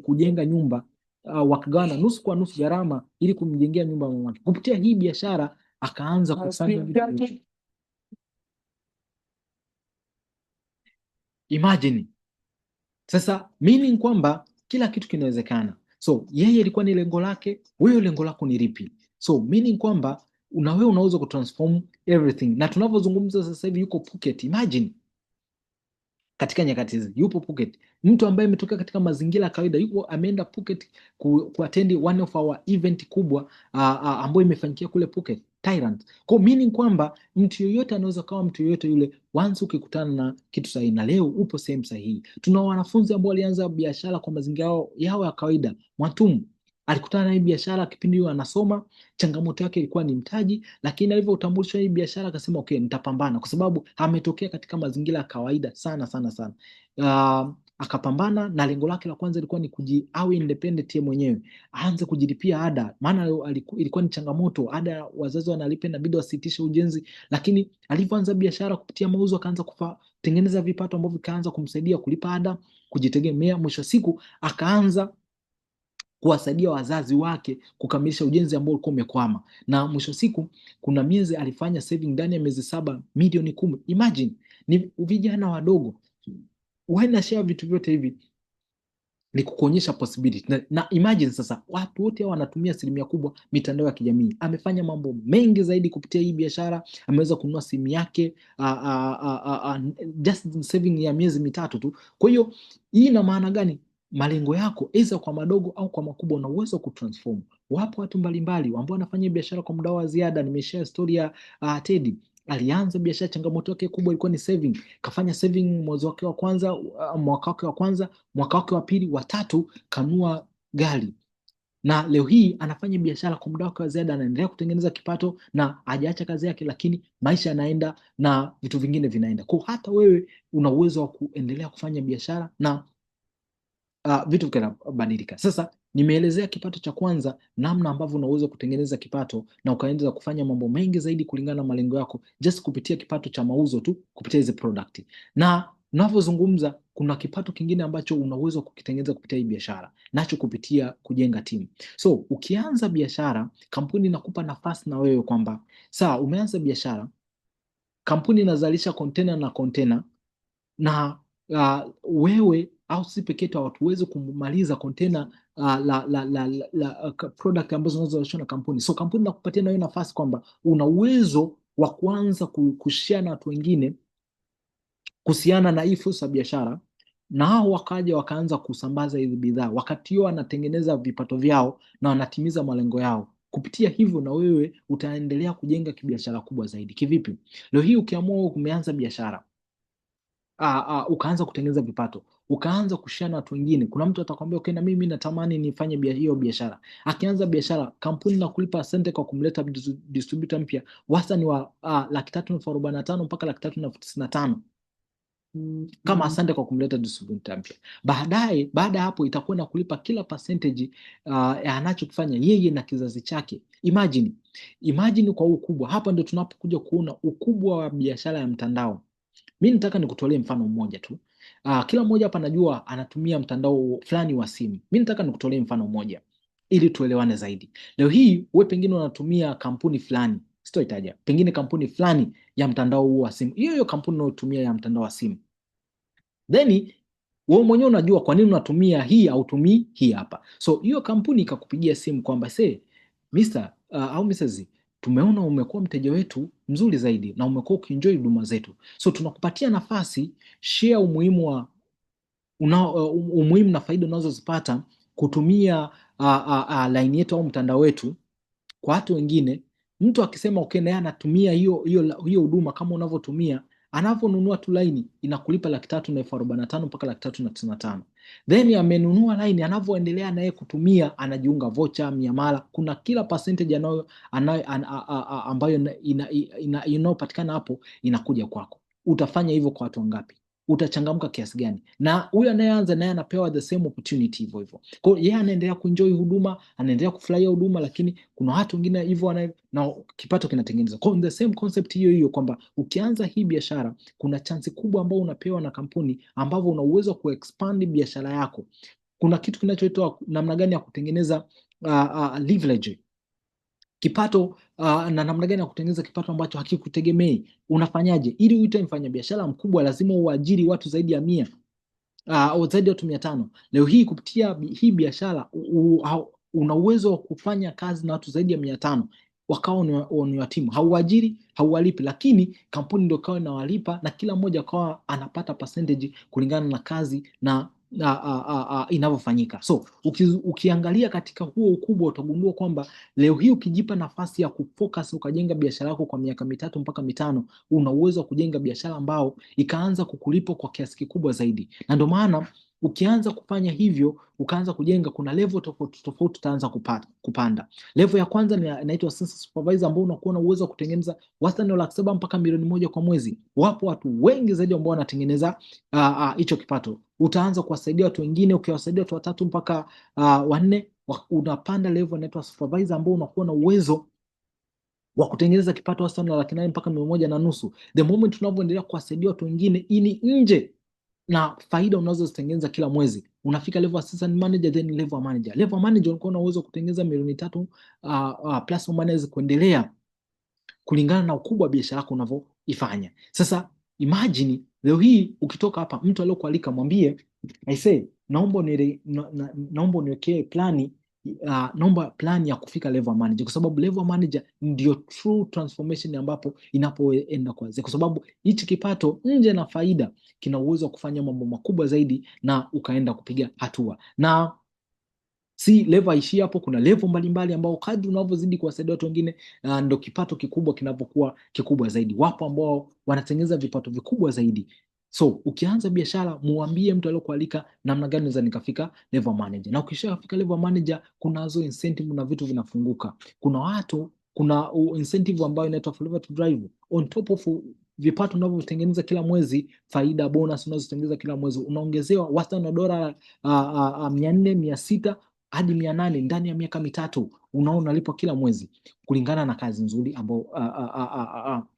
kujenga nyumba, wakagawana nusu kwa nusu gharama ili kumjengea nyumba mamake. Kupitia hii biashara akaanza kufanya vitu. Imagine sasa, meaning kwamba kila kitu kinawezekana. So yeye ilikuwa ni lengo lake, wewe lengo lako ni lipi? So meaning kwamba una wewe unaweza kutransform everything, na tunavyozungumza sasa hivi yuko Phuket. Imagine katika nyakati hizi yupo Phuket, mtu ambaye ametokea katika mazingira ya kawaida, yuko ameenda Phuket kuattend one of our event kubwa ambayo imefanyikia kule Phuket, Thailand. Kwa meaning kwamba mtu yoyote anaweza kawa mtu yoyote yule once ukikutana na kitu sahihi, na leo upo sehemu sahihi. Tuna wanafunzi ambao walianza biashara kwa mazingira yao ya kawaida. Mwantumu alikutana na hii biashara kipindi hiyo anasoma, changamoto yake ilikuwa ni mtaji, lakini alivyotambulishwa hii biashara akasema okay, nitapambana, kwa sababu ametokea katika mazingira ya kawaida sana sana sana. Akapambana na lengo lake la kwanza ilikuwa ni awe independent yeye mwenyewe, aanze kujilipia ada, maana ilikuwa ni changamoto, ada wazazi wanalipa, inabidi wasitishe ujenzi. Lakini alivyoanza biashara kupitia mauzo akaanza kutengeneza vipato ambavyo vikaanza kumsaidia kulipa ada, kujitegemea. Mwisho wa siku akaanza kuwasaidia wazazi wake kukamilisha ujenzi ambao ulikuwa umekwama, na mwisho siku kuna miezi alifanya saving ndani ya miezi 7 milioni 10. Imagine, ni vijana wadogo. Why na share vitu vyote hivi ni kukuonyesha possibility. Na imagine sasa watu wote hao wanatumia asilimia kubwa mitandao ya kijamii. Amefanya mambo mengi zaidi kupitia hii biashara, ameweza kununua simu yake just saving ya miezi 3 tu. Kwa hiyo hii ina maana gani? Malengo yako aidha kwa madogo au kwa makubwa una uwezo wa kutransform. Wapo watu mbalimbali ambao wanafanya biashara kwa muda wa ziada. Nimeshare story ya Teddy. Alianza biashara, changamoto yake kubwa ilikuwa ni saving. Kafanya saving mwezi wake wa kwanza, mwaka wake wa kwanza, mwaka wake wa pili, wa tatu kanua gari. Na leo hii anafanya biashara kwa muda wake wa ziada, anaendelea kutengeneza kipato na hajaacha kazi yake, lakini maisha yanaenda na vitu vingine vinaenda. Kwa hata wewe una uwezo wa kuendelea kufanya biashara na vitu vinabadilika. Sasa nimeelezea kipato cha kwanza, namna ambavyo unaweza kutengeneza kipato na ukaendelea kufanya mambo mengi zaidi kulingana na malengo yako just kupitia kipato cha mauzo tu, kupitia hizi product. Na ninavyozungumza kuna kipato kingine ambacho una uwezo kukitengeneza kupitia hii biashara, nacho kupitia kujenga timu. So ukianza biashara, kampuni inakupa nafasi na wewe kwamba sawa, umeanza biashara, kampuni inazalisha container na container, na wewe au sisi pekee yetu hatuwezi kumaliza container la product ambazo zinazozalishwa na kampuni. So kampuni inakupatia na wewe nafasi kwamba una uwezo wa kuanza kushare na watu wengine kuhusiana na hii fursa ya biashara, na hao wakaja wakaanza kusambaza hizi bidhaa. Wakati huo wanatengeneza vipato vyao na wanatimiza malengo yao. Kupitia hivyo na wewe utaendelea kujenga kibiashara kubwa zaidi. Kivipi? Leo hii ukiamua umeanza biashara, ukaanza kutengeneza vipato, ukaanza kushare na watu wengine, kuna mtu atakwambia okay, na mimi natamani nifanye hiyo biashara. Akianza biashara, kampuni na kulipa asante kwa kumleta distributor mpya, wastani wa 345,000 mpaka 395,000 kama asante kwa kumleta distributor mpya. Baadaye, baada ya hapo itakuwa na kulipa kila percentage anachokifanya yeye na kizazi chake. Imagine kwa ukubwa. Hapa ndio tunapokuja kuona ukubwa wa biashara ya mtandao. Mimi nataka nikutolee mfano mmoja tu. Kila mmoja hapa anajua anatumia mtandao fulani wa simu. Mimi nataka nikutolee mfano mmoja ili tuelewane zaidi. Leo hii wewe pengine unatumia kampuni fulani, sitoitaja, pengine kampuni fulani ya mtandao huo wa simu. Hiyo hiyo kampuni unayotumia ya mtandao wa simu. Then wewe mwenyewe unajua kwa nini unatumia hii au tumii hii hapa. So hiyo kampuni ikakupigia simu kwamba say Mr, au Mrs, tumeona umekuwa mteja wetu mzuri zaidi na umekuwa ukienjoy huduma zetu. So tunakupatia nafasi, share umuhimu wa umuhimu na faida unazozipata kutumia line yetu au mtandao wetu kwa watu wengine. Mtu akisema okay, na yeye anatumia hiyo huduma kama unavyotumia, anaponunua tu line inakulipa 345,000 mpaka 395,000. Then amenunua line, anavyoendelea naye kutumia anajiunga vocha, miamala, kuna kila percentage ambayo inayopatikana hapo inakuja kwako. Utafanya hivyo kwa watu wangapi? Utachangamka kiasi gani? Na huyu anayeanza naye anapewa the same opportunity hivyo hivyo. Kwa hiyo yeye anaendelea kuenjoy huduma, anaendelea kufurahia huduma, lakini kuna watu wengine hivyo na kipato kinatengenezwa. Kwa hiyo the same concept hiyo hiyo kwamba ukianza hii biashara kuna chance kubwa ambayo unapewa na kampuni ambavyo una uwezo wa kuexpand biashara yako. Kuna kitu kinachoitwa namna gani ya kutengeneza leverage. Kipato na namna gani ya kutengeneza kipato ambacho hakikutegemei. Unafanyaje ili uite mfanyabiashara mkubwa? Lazima uajiri watu zaidi ya 100 au zaidi ya watu 500. Leo hii kupitia hii biashara una uwezo wa kufanya kazi na watu zaidi ya 500 wakawa ni wa timu. Hauajiri, hauwalipi, lakini kampuni ndio ikawa inawalipa na kila mmoja akawa anapata percentage kulingana na kazi na inavyofanyika. So ukiangalia katika huo ukubwa utagundua kwamba leo hii ukijipa nafasi ya kufocus ukajenga biashara yako kwa miaka 3 mpaka 5, una uwezo wa kujenga biashara ambao ikaanza kukulipa kwa kiasi kikubwa zaidi, na ndio maana ukianza kufanya hivyo ukaanza kujenga, kuna level tofauti tofauti utaanza kupanda. Level ya kwanza ni inaitwa assistant supervisor, ambao unakuwa na uwezo wa kutengeneza wastani wa 700,000 mpaka milioni 1 kwa mwezi. Wapo watu wengi zaidi ambao wanatengeneza hicho kipato. Utaanza kuwasaidia watu wengine, ukiwasaidia watu watatu mpaka wanne, unapanda level inaitwa supervisor, ambao unakuwa na uwezo wa kutengeneza kipato wastani wa 800,000 mpaka 1.5 milioni. The moment unavyoendelea kuwasaidia watu wengine, hii ni nje na faida unazozitengeneza kila mwezi, unafika level assistant manager, then level manager. Level manager unakuwa na uwezo wa kutengeneza milioni 3 plus or minus kuendelea kulingana na ukubwa wa biashara yako unavyoifanya. Sasa imagine leo hii ukitoka hapa, mtu aliyokualika mwambie, I say, naomba uniwekee plani, naomba plan ya kufika level manager, kwa sababu level manager ndio true transformation ambapo inapoenda kuanzia, kwa sababu hichi kipato nje na faida kina uwezo wa kufanya mambo makubwa zaidi na ukaenda kupiga hatua. Na si level haishii hapo, kuna level mbalimbali ambao kadri unavyozidi kuwasaidia watu wengine ndo kipato kikubwa kinavyokuwa kikubwa zaidi. Wapo ambao wanatengeneza vipato vikubwa zaidi. So ukianza biashara, muambie mtu aliyokualika namna gani naweza nikafika level manager, na ukishafika level manager, kunazo incentive na vitu vinafunguka. Kuna watu, kuna incentive ambayo inaitwa Forever to Drive on top of vipato unavyotengeneza kila mwezi, faida bonus unazotengeneza kila mwezi, unaongezewa wastani wa dola 400, 600 hadi 800 ndani ya miaka 3, unaona unalipwa kila mwezi kulingana na kazi nzuri ambao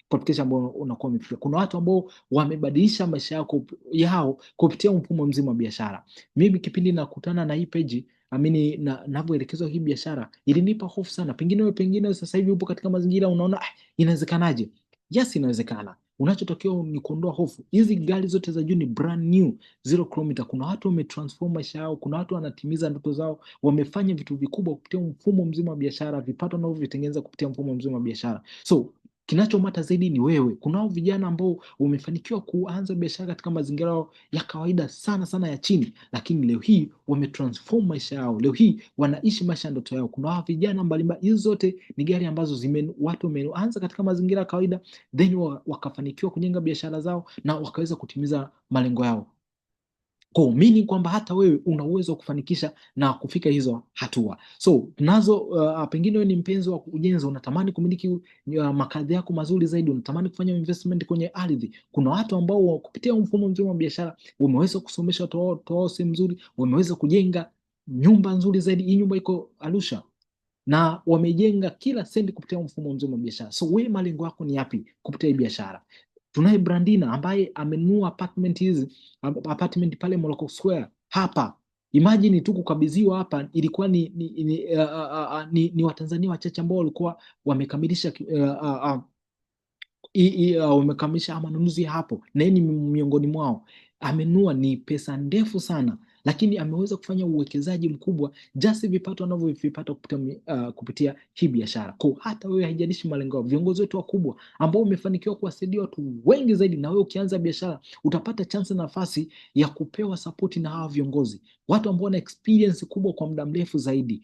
qualification ambao unakuwa umefikia. Kuna watu ambao wamebadilisha maisha yao kupitia mfumo mzima wa biashara. Mimi kipindi nakutana na hii page amini na navyoelekezwa hii biashara ilinipa hofu sana. Pengine wewe, pengine sasa hivi upo katika mazingira unaona, ah, inawezekanaje? Yes, inawezekana. Unachotakiwa ni kuondoa hofu. Hizi gari zote za juu ni brand new, zero kilometer. Kuna watu wametransform maisha yao, kuna watu wanatimiza ndoto zao, wamefanya vitu vikubwa kupitia mfumo mzima wa biashara, vipato wanavyovitengeneza kupitia mfumo mzima wa biashara. So kinachomatter zaidi ni wewe. Kunao vijana ambao wamefanikiwa kuanza biashara katika mazingira ya kawaida sana sana ya chini, lakini leo hii wametransform maisha yao, leo hii wanaishi maisha ya ndoto yao. Kuna vijana mbalimbali, hizi zote ni gari ambazo watu wameanza katika mazingira ya kawaida then wakafanikiwa kujenga biashara zao na wakaweza kutimiza malengo yao. Kwa meaning kwamba hata wewe una uwezo wa kufanikisha na kufika hizo hatua. So tunazo pengine wewe ni mpenzi wa ujenzi, unatamani kumiliki makazi yako mazuri zaidi, unatamani kufanya investment kwenye ardhi. Kuna watu ambao kupitia mfumo mzima wa biashara wameweza kusomesha watoto wao sehemu nzuri, wameweza kujenga nyumba nzuri zaidi. Hii nyumba iko Arusha na wamejenga kila senti kupitia mfumo mzima wa biashara. So wewe malengo yako ni yapi kupitia hii biashara? Tunaye Brandina ambaye amenunua apartment hizi, apartment pale Morocco Square hapa. Imagine tu kukabidhiwa hapa ilikuwa ni Watanzania wachache ambao walikuwa wamekamilisha manunuzi hapo, na yeye ni miongoni mwao. Amenunua, ni pesa ndefu sana, lakini ameweza kufanya uwekezaji mkubwa just vipato anavyovipata kupitia hii biashara. Kwa hata wewe, haijalishi malengo yako, viongozi wetu wakubwa ambao wamefanikiwa kuwasaidia watu wengi zaidi, na wewe ukianza biashara utapata chance na nafasi ya kupewa sapoti na hawa viongozi, watu ambao wana experience kubwa kwa muda mrefu zaidi.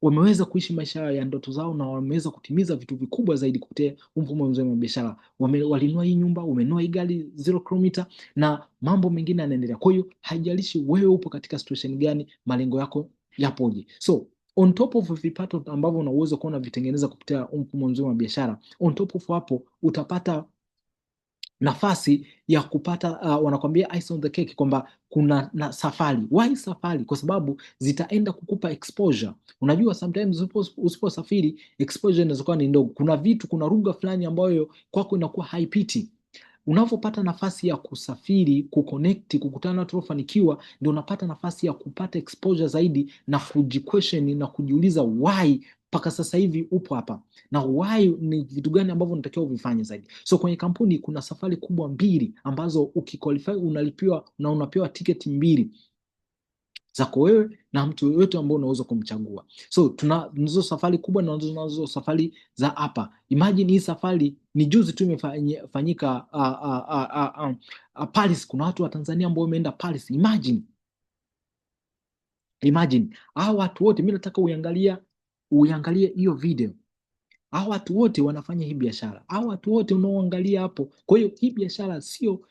Wameweza kuishi maisha ya ndoto zao na wameweza kutimiza vitu vikubwa zaidi kupitia mfumo mzima wa biashara. Walinunua hii nyumba, wamenunua hii gari zero kilometer na mambo mengine yanaendelea. Kwa hiyo haijalishi wewe upo katika situation gani, malengo yako yapoje. So on top of vipato ambavyo una uwezo kuwa unavitengeneza kupitia mfumo mzima wa biashara, on top of hapo utapata nafasi ya kupata wanakwambia ice on the cake kwamba kuna na safari. Why safari? Kwa sababu zitaenda kukupa exposure. Unajua sometimes usiposafiri exposure inaweza kuwa ni ndogo. Kuna vitu, kuna lugha fulani ambayo kwako inakuwa haipiti. Unavyopata nafasi ya kusafiri, kuconnect, kukutana na watu waliofanikiwa, ndio unapata nafasi ya kupata exposure zaidi na kujiquestion na kujiuliza why. Mpaka sasa hivi upo hapa na why, ni vitu gani ambavyo unatakiwa uvifanye zaidi. So kwenye kampuni kuna safari kubwa mbili ambazo ukiqualify unalipiwa na unapewa tiketi mbili zako wewe na mtu yoyote ambao unaweza kumchagua. So tunazo safari kubwa na tunazo safari za hapa. Imagine hii safari ni juzi tu imefanyika Paris. Kuna watu wa Tanzania ambao wameenda Paris. Imagine hao watu wote, mimi nataka uiangalie hiyo video. Hao watu wote wanafanya hii biashara, hao watu wote unaoangalia hapo. Kwa hiyo hii biashara sio,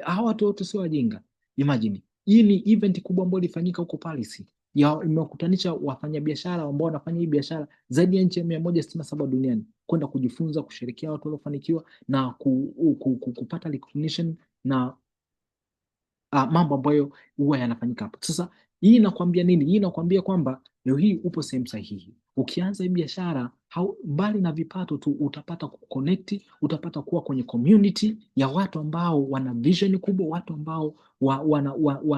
hao watu wote sio wajinga. Imagine hii ni event kubwa ambayo ilifanyika huko Paris, ya imewakutanisha wafanyabiashara ambao wanafanya hii biashara zaidi ya nchi ya 167 duniani kwenda kujifunza, kusherehekea watu waliofanikiwa na kupata recognition na mambo ambayo huwa yanafanyika hapo. Sasa hii inakwambia nini? Hii inakwambia kwamba leo hii upo sehemu sahihi. Ukianza hii biashara, mbali na vipato tu, utapata kuconnect, utapata kuwa kwenye community ya watu ambao wana vision kubwa, watu ambao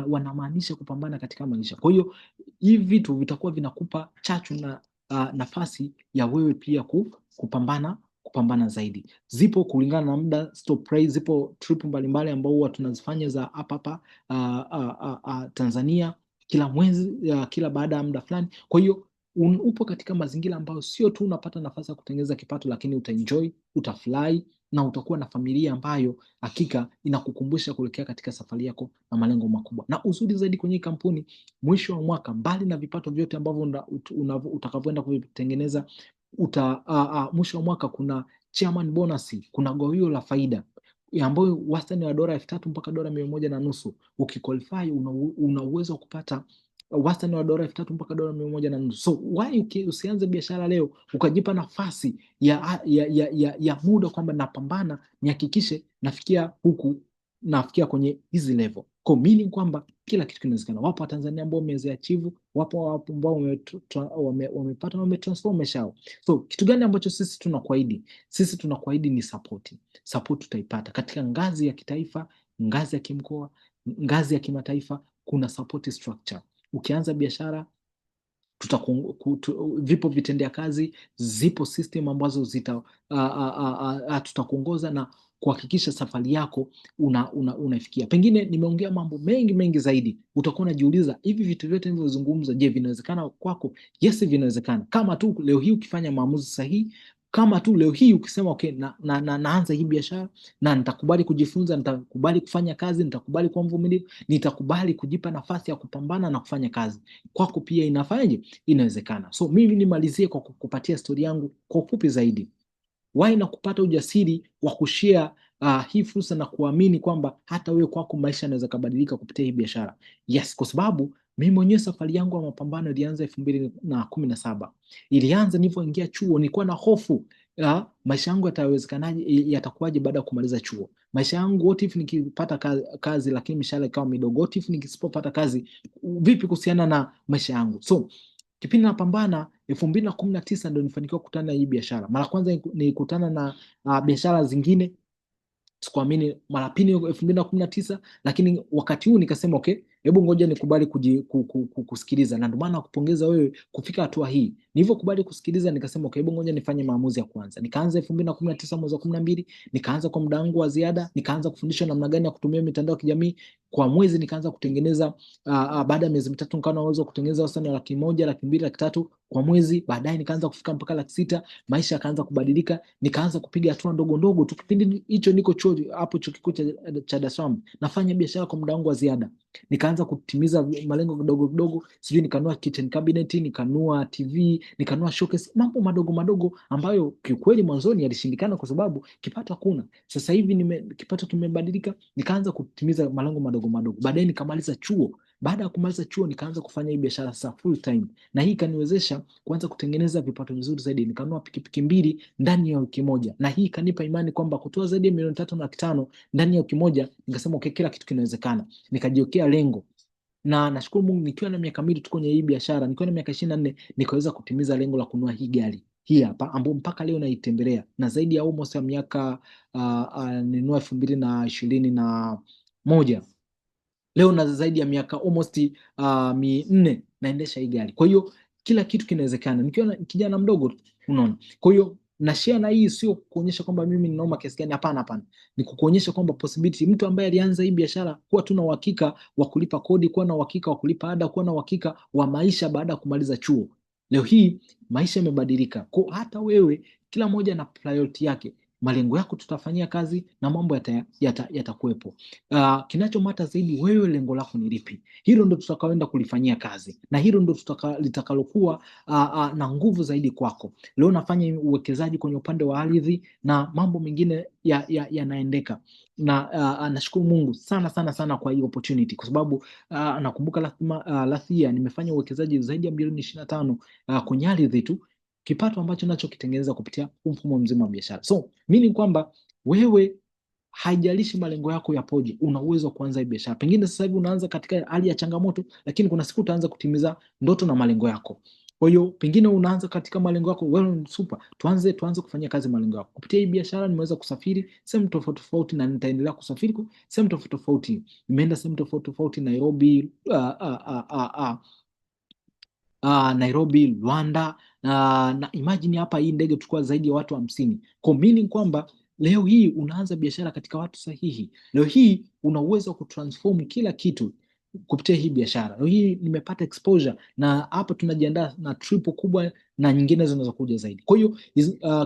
wanamaanisha kupambana katika maisha. Kwa hiyo hivi vitu vitakuwa vinakupa chachu na nafasi ya wewe pia kupambana zaidi. Zipo kulingana na muda stop price, zipo trip mbalimbali ambao huwa tunazifanya za hapa hapa Tanzania kila mwezi, kila baada ya muda fulani. Kwa hiyo upo katika mazingira ambayo sio tu unapata nafasi ya kutengeneza kipato, lakini utaenjoy, utafurahi na utakuwa na familia ambayo hakika inakukumbusha kuelekea katika safari yako na malengo makubwa. Na uzuri zaidi kwenye hii kampuni, mwisho wa mwaka, mbali na vipato vyote ambavyo utakavyoenda kuvitengeneza, mwisho wa mwaka kuna chairman bonus, kuna gawio la faida ambayo wastani wa dola 3,000 mpaka dola 150. Ukiqualify una uwezo wa kupata wastani wa dola 3,000 mpaka dola 150. So why usianze biashara leo ukajipa nafasi ya muda kwamba napambana nihakikishe nafikia huku, nafikia kwenye hizi level. Kwa meaning kwamba kila kitu kinawezekana. Wapo Watanzania ambao wameziachieve, wapo ambao wamepata wametransform maisha yao. So kitu gani ambacho sisi tunakuahidi? Sisi tunakuahidi ni support. Support tutaipata katika ngazi ya kitaifa, ngazi ya kimkoa, ngazi ya kimataifa. Kuna support structure. Ukianza biashara vipo vitendea kazi, zipo system ambazo tutakuongoza na kuhakikisha safari yako unaifikia. Pengine nimeongea mambo mengi mengi zaidi, utakuwa unajiuliza hivi vitu vyote nilivyozungumza, je, vinawezekana kwako? Yes, vinawezekana kama tu leo hii ukifanya maamuzi sahihi, kama tu leo hii ukisema okay, naanza hii biashara na nitakubali kujifunza, nitakubali kufanya kazi, nitakubali kuwa mvumilivu, nitakubali kujipa nafasi ya kupambana na kufanya kazi. Kwako pia inafanyaje? Inawezekana. So mimi nimalizie kwa kukupatia stori yangu kwa ufupi zaidi. Why na kupata ujasiri wa kushare hii fursa na kuamini kwamba hata wewe kwako maisha yanaweza kubadilika kupitia hii biashara. Yes, kwa sababu mimi mwenyewe safari yangu ya mapambano ilianza 2017. Ilianza nilipoingia chuo, nilikuwa na hofu maisha yangu yatawezekanaje, yatakuwaje baada ya kumaliza chuo. Maisha yangu what if nikipata kazi lakini mishahara ikawa midogo, what if nikisipopata kazi, vipi kuhusiana na maisha yangu? So kipindi napambana 2019 ndio nifanikiwa kukutana na hii biashara. Mara kwanza nilikutana na biashara zingine sikuamini. Mara pili 2019, lakini wakati huu nikasema okay, hebu ngoja nikubali kusikiliza, na ndio maana nakupongeza wewe kufika hatua hii. Nilivyokubali kusikiliza, nikasema okay, hebu ngoja nifanye maamuzi ya kwanza. Nikaanza 2019 mwezi wa 12, nikaanza kwa muda wangu wa ziada, nikaanza kufundisha namna gani ya kutumia mitandao ya kijamii. Kwa mwezi nikaanza kutengeneza baada ya miezi 3 nikawa na uwezo wa kutengeneza wastani wa 100,000, 200,000, 300,000 kwa mwezi. Baadaye nikaanza kufika mpaka 600,000. Maisha yakaanza kubadilika, nikaanza kupiga hatua ndogo ndogo tu. Kipindi hicho niko chuo hapo chuo kikuu cha Dar es Salaam, nafanya biashara kwa muda wangu wa ziada, nikaanza kutimiza malengo kidogo kidogo, sijui nikanua kitchen cabinet, nikanua TV, nikanua showcase, mambo madogo madogo ambayo kiukweli mwanzoni yalishindikana kwa sababu kipato hakuna. Sasa hivi kipato kimebadilika, nikaanza kutimiza malengo madogo madogo. Baadaye nikamaliza chuo. Baada ya kumaliza chuo nikaanza kufanya hii biashara sasa full time, na hii ikaniwezesha kuanza kutengeneza vipato vizuri zaidi. Nikanunua pikipiki 2 ndani ya wiki moja, na hii ikanipa imani kwamba kutoa zaidi ya 3,500,000 ndani ya wiki moja, nikasema okay, kila kitu kinawezekana. Nikajiwekea lengo na nashukuru Mungu, nikiwa na miaka 2 tu kwenye hii biashara, nikiwa na miaka 24 nikaweza kutimiza lengo la kununua hii gari hii hapa, ambapo mpaka leo naitembelea, na zaidi ya almost ya miaka ninunua 2021, leo na zaidi ya miaka almost 4 naendesha hii gari. Kwa hiyo Kila kitu kinawezekana nikiwa kijana mdogo tu, unaona. Kwa hiyo na share na hii sio kuonyesha kwamba mimi ninaoma kiasi gani, hapana, hapana, ni kukuonyesha kwamba possibility, mtu ambaye alianza hii biashara kuwa tu na uhakika wa kulipa kodi, kuwa na uhakika wa kulipa ada, kuwa na uhakika wa maisha baada ya kumaliza chuo. Leo hii maisha yamebadilika, kwa hata wewe, kila mmoja na priority yake, malengo yako tutafanyia kazi na mambo yatakuwepo. Kinachomatter zaidi, wewe lengo lako ni lipi? Hilo ndo tutakaoenda kulifanyia kazi na hilo ndo litakalokuwa na nguvu zaidi kwako. Leo nafanya uwekezaji kwenye upande wa ardhi na mambo mengine yanaendeka na nashukuru Mungu sana sana sana kwa hii opportunity kwa sababu nakumbuka last year nimefanya uwekezaji zaidi ya bilioni 25 kwenye ardhi tu, kipato ambacho nachokitengeneza kupitia huu mfumo mzima wa biashara. So meaning kwamba wewe, haijalishi malengo yako yapoje, una uwezo wa kuanza hii biashara. Pengine sasa hivi unaanza katika hali ya changamoto, lakini kuna siku utaanza kutimiza ndoto na malengo yako. Kwa hiyo pengine unaanza katika malengo yako, well, super, tuanze kufanyia kazi malengo yako. Kupitia hii biashara nimeweza kusafiri sehemu tofauti tofauti na nitaendelea kusafiri sehemu tofauti tofauti. Nimeenda sehemu tofauti tofauti, Nairobi, Nairobi, Rwanda na imagine hapa hii ndege tulikuwa zaidi ya watu 50. Kwa meaning kwamba leo hii unaanza biashara katika watu sahihi. Leo hii una uwezo wa kutransform kila kitu kupitia hii biashara. Leo hii nimepata exposure na hapa tunajiandaa na trip kubwa na nyingine zinazokuja zaidi. Kwa hiyo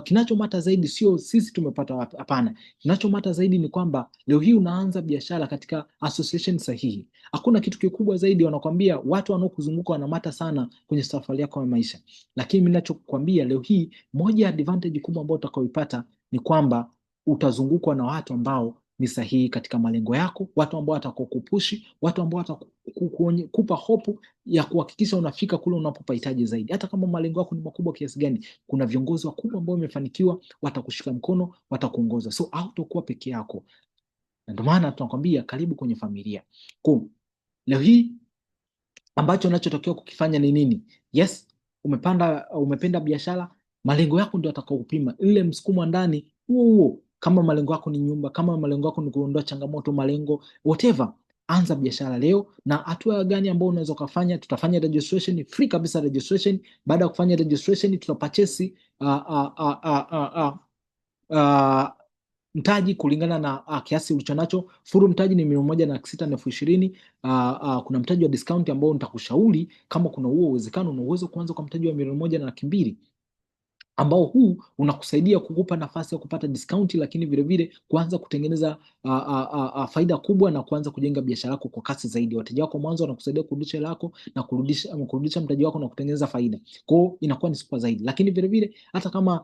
kinachomatter zaidi sio sisi tumepata wapi, hapana. Kinachomatter zaidi ni kwamba leo hii unaanza biashara katika association sahihi. Hakuna kitu kikubwa zaidi, wanakwambia watu wanaokuzunguka wanamatter sana kwenye safari yako ya maisha, lakini mimi ninachokuambia leo hii, moja ya advantage kubwa ambayo utakaoipata ni kwamba utazungukwa na watu ambao ni sahihi katika malengo yako, watu ambao watakupush, watu ambao watakupa hope ya kuhakikisha unafika kule unapopahitaji zaidi. Hata kama malengo yako ni makubwa kiasi gani, kuna viongozi wakubwa ambao wamefanikiwa, watakushika mkono, watakuongoza. So hautakuwa peke yako, na ndio maana tunakwambia karibu kwenye familia. Kwa leo hii ambacho unachotakiwa kukifanya ni nini? Yes, umependa biashara, malengo yako ndio atakaokupima ile msukumo wa ndani huo huo. Kama malengo yako ni nyumba, kama malengo yako ni kuondoa changamoto, malengo whatever, anza biashara leo. Na hatua gani ambayo unaweza ukafanya? Tutafanya registration free kabisa, registration. Baada ya kufanya registration, tutapurchase mtaji kulingana na kiasi ulichonacho. Full mtaji ni 1,620,000. Kuna mtaji wa discount ambao nitakushauri kama kuna huo uwezekano, una uwezo kuanza kwa mtaji wa 1,200,000 ambao huu unakusaidia kukupa nafasi ya kupata discount, lakini vilevile kuanza kutengeneza faida kubwa na kuanza kujenga biashara yako kwa kasi zaidi. Wateja wako mwanzo wanakusaidia kurudisha hela yako na kurudisha mtaji wako na kutengeneza faida. Kwa hiyo inakuwa ni super zaidi, lakini vilevile hata kama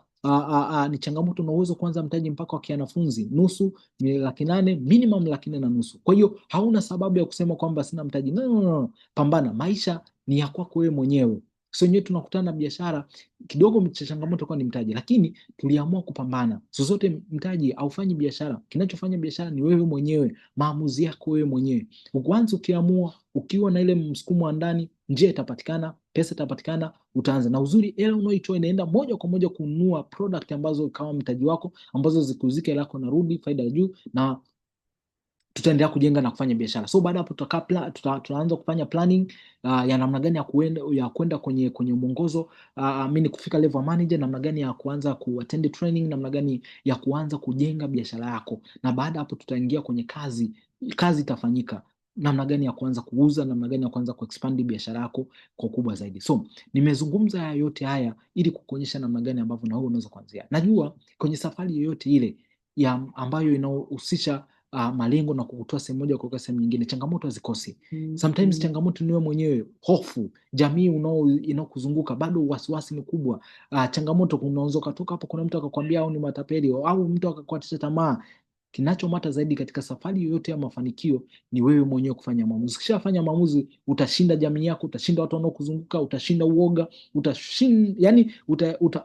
ni changamoto, una uwezo kuanza mtaji mpaka wa kianafunzi nusu ni 800,000, minimum 450,000. Kwa hiyo hauna sababu ya kusema kwamba sina mtaji. No, no, no, no. Pambana, maisha ni ya kwako wewe mwenyewe. So wenyewe tunakutana na biashara kidogo, changamoto kwa ni mtaji, lakini tuliamua kupambana. Zozote mtaji haufanyi biashara, kinachofanya biashara ni wewe mwenyewe, maamuzi yako wewe mwenyewe. Kwanza ukiamua, ukiwa na ile msukumo wa ndani, njia itapatikana, pesa itapatikana, utaanza. Na uzuri, hela unaoitoa inaenda moja kwa moja kununua product ambazo kama mtaji wako, ambazo zikuzika hela yako narudi faida ya juu na tutaendelea kujenga na kufanya biashara. So baada hapo tutaanza kufanya planning ya namna gani ya kwenda kwenye mwongozo mimi kufika level manager, namna gani ya kuanza kuattend training, namna gani ya kuanza kujenga biashara yako, na baada hapo tutaingia kwenye kazi, kazi itafanyika namna gani ya kuanza kuuza, namna gani ya kuanza kuexpand biashara yako kwa kubwa zaidi. So nimezungumza haya yote haya ili kukuonyesha namna gani ambavyo na wewe unaweza kuanzia. Najua kwenye safari yoyote ile ya ambayo inahusisha malengo na kukutoa sehemu moja kutoka sehemu nyingine, changamoto hazikosi. Sometimes changamoto ni wewe mwenyewe, hofu, jamii inaokuzunguka, bado wasiwasi ni kubwa. Changamoto unaweza ukatoka hapo, kuna mtu akakwambia au ni matapeli au mtu akakukatisha tamaa. Kinachomatter zaidi katika safari yoyote ya mafanikio ni wewe mwenyewe kufanya maamuzi. Ukishafanya maamuzi, utashinda jamii yako, utashinda watu wanaokuzunguka, utashinda uoga, utashinda yani,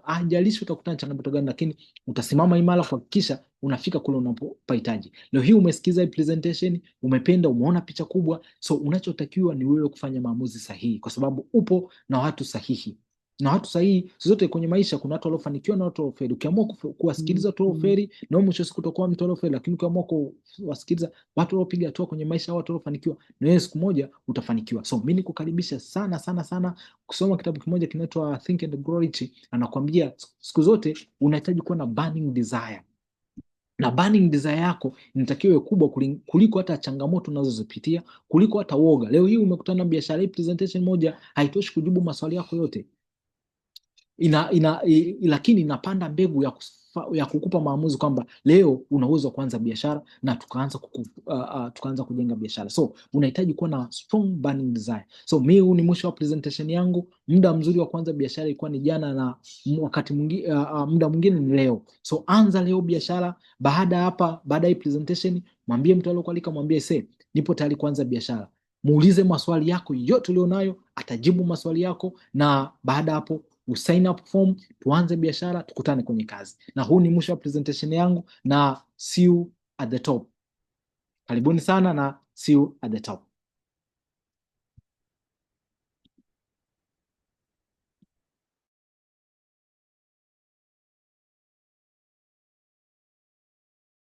haijalishi utakutana changamoto gani, lakini utasimama imara kuhakikisha unafika kule unapopahitaji. Leo hii umesikiza hii presentation, umependa, umeona picha kubwa, so unachotakiwa ni wewe kufanya maamuzi sahihi, kwa sababu upo na watu sahihi. Na watu sahihi, siku zote kwenye maisha kuna watu waliofanikiwa na watu waliofeli. Ukiamua kuwasikiliza watu waliofeli, na wewe mwisho wa siku utakuwa mtu aliofeli, lakini ukiamua kuwasikiliza watu waliopiga hatua kwenye maisha, watu waliofanikiwa, na wewe siku moja utafanikiwa. So mimi nikukaribisha sana sana sana kusoma kitabu kimoja kinaitwa Think and Grow Rich. Anakuambia siku zote unahitaji kuwa na burning desire, na burning desire yako inatakiwa iwe kubwa kuliko hata changamoto unazozipitia, kuliko hata woga. Leo hii umekutana na biashara hii, presentation moja haitoshi kujibu maswali yako yote, lakini inapanda mbegu ya kukupa maamuzi kwamba leo una uwezo wa kuanza biashara na tukaanza kujenga biashara. So unahitaji kuwa na strong burning desire. So mi huu ni mwisho wa presentation yangu. Muda mzuri wa kuanza biashara ilikuwa ni jana na wakati mwingine, muda mwingine ni leo. So anza leo biashara. Baada ya hapa, baada ya hii presentation, mwambie mtu aliyokualika, mwambie se nipo tayari kuanza biashara. Muulize maswali yako yote ulionayo, atajibu maswali yako, na baada hapo usign up form, tuanze biashara, tukutane kwenye kazi. Na huu ni mwisho wa presentation yangu, na see you at the top. Karibuni sana na see you at the top.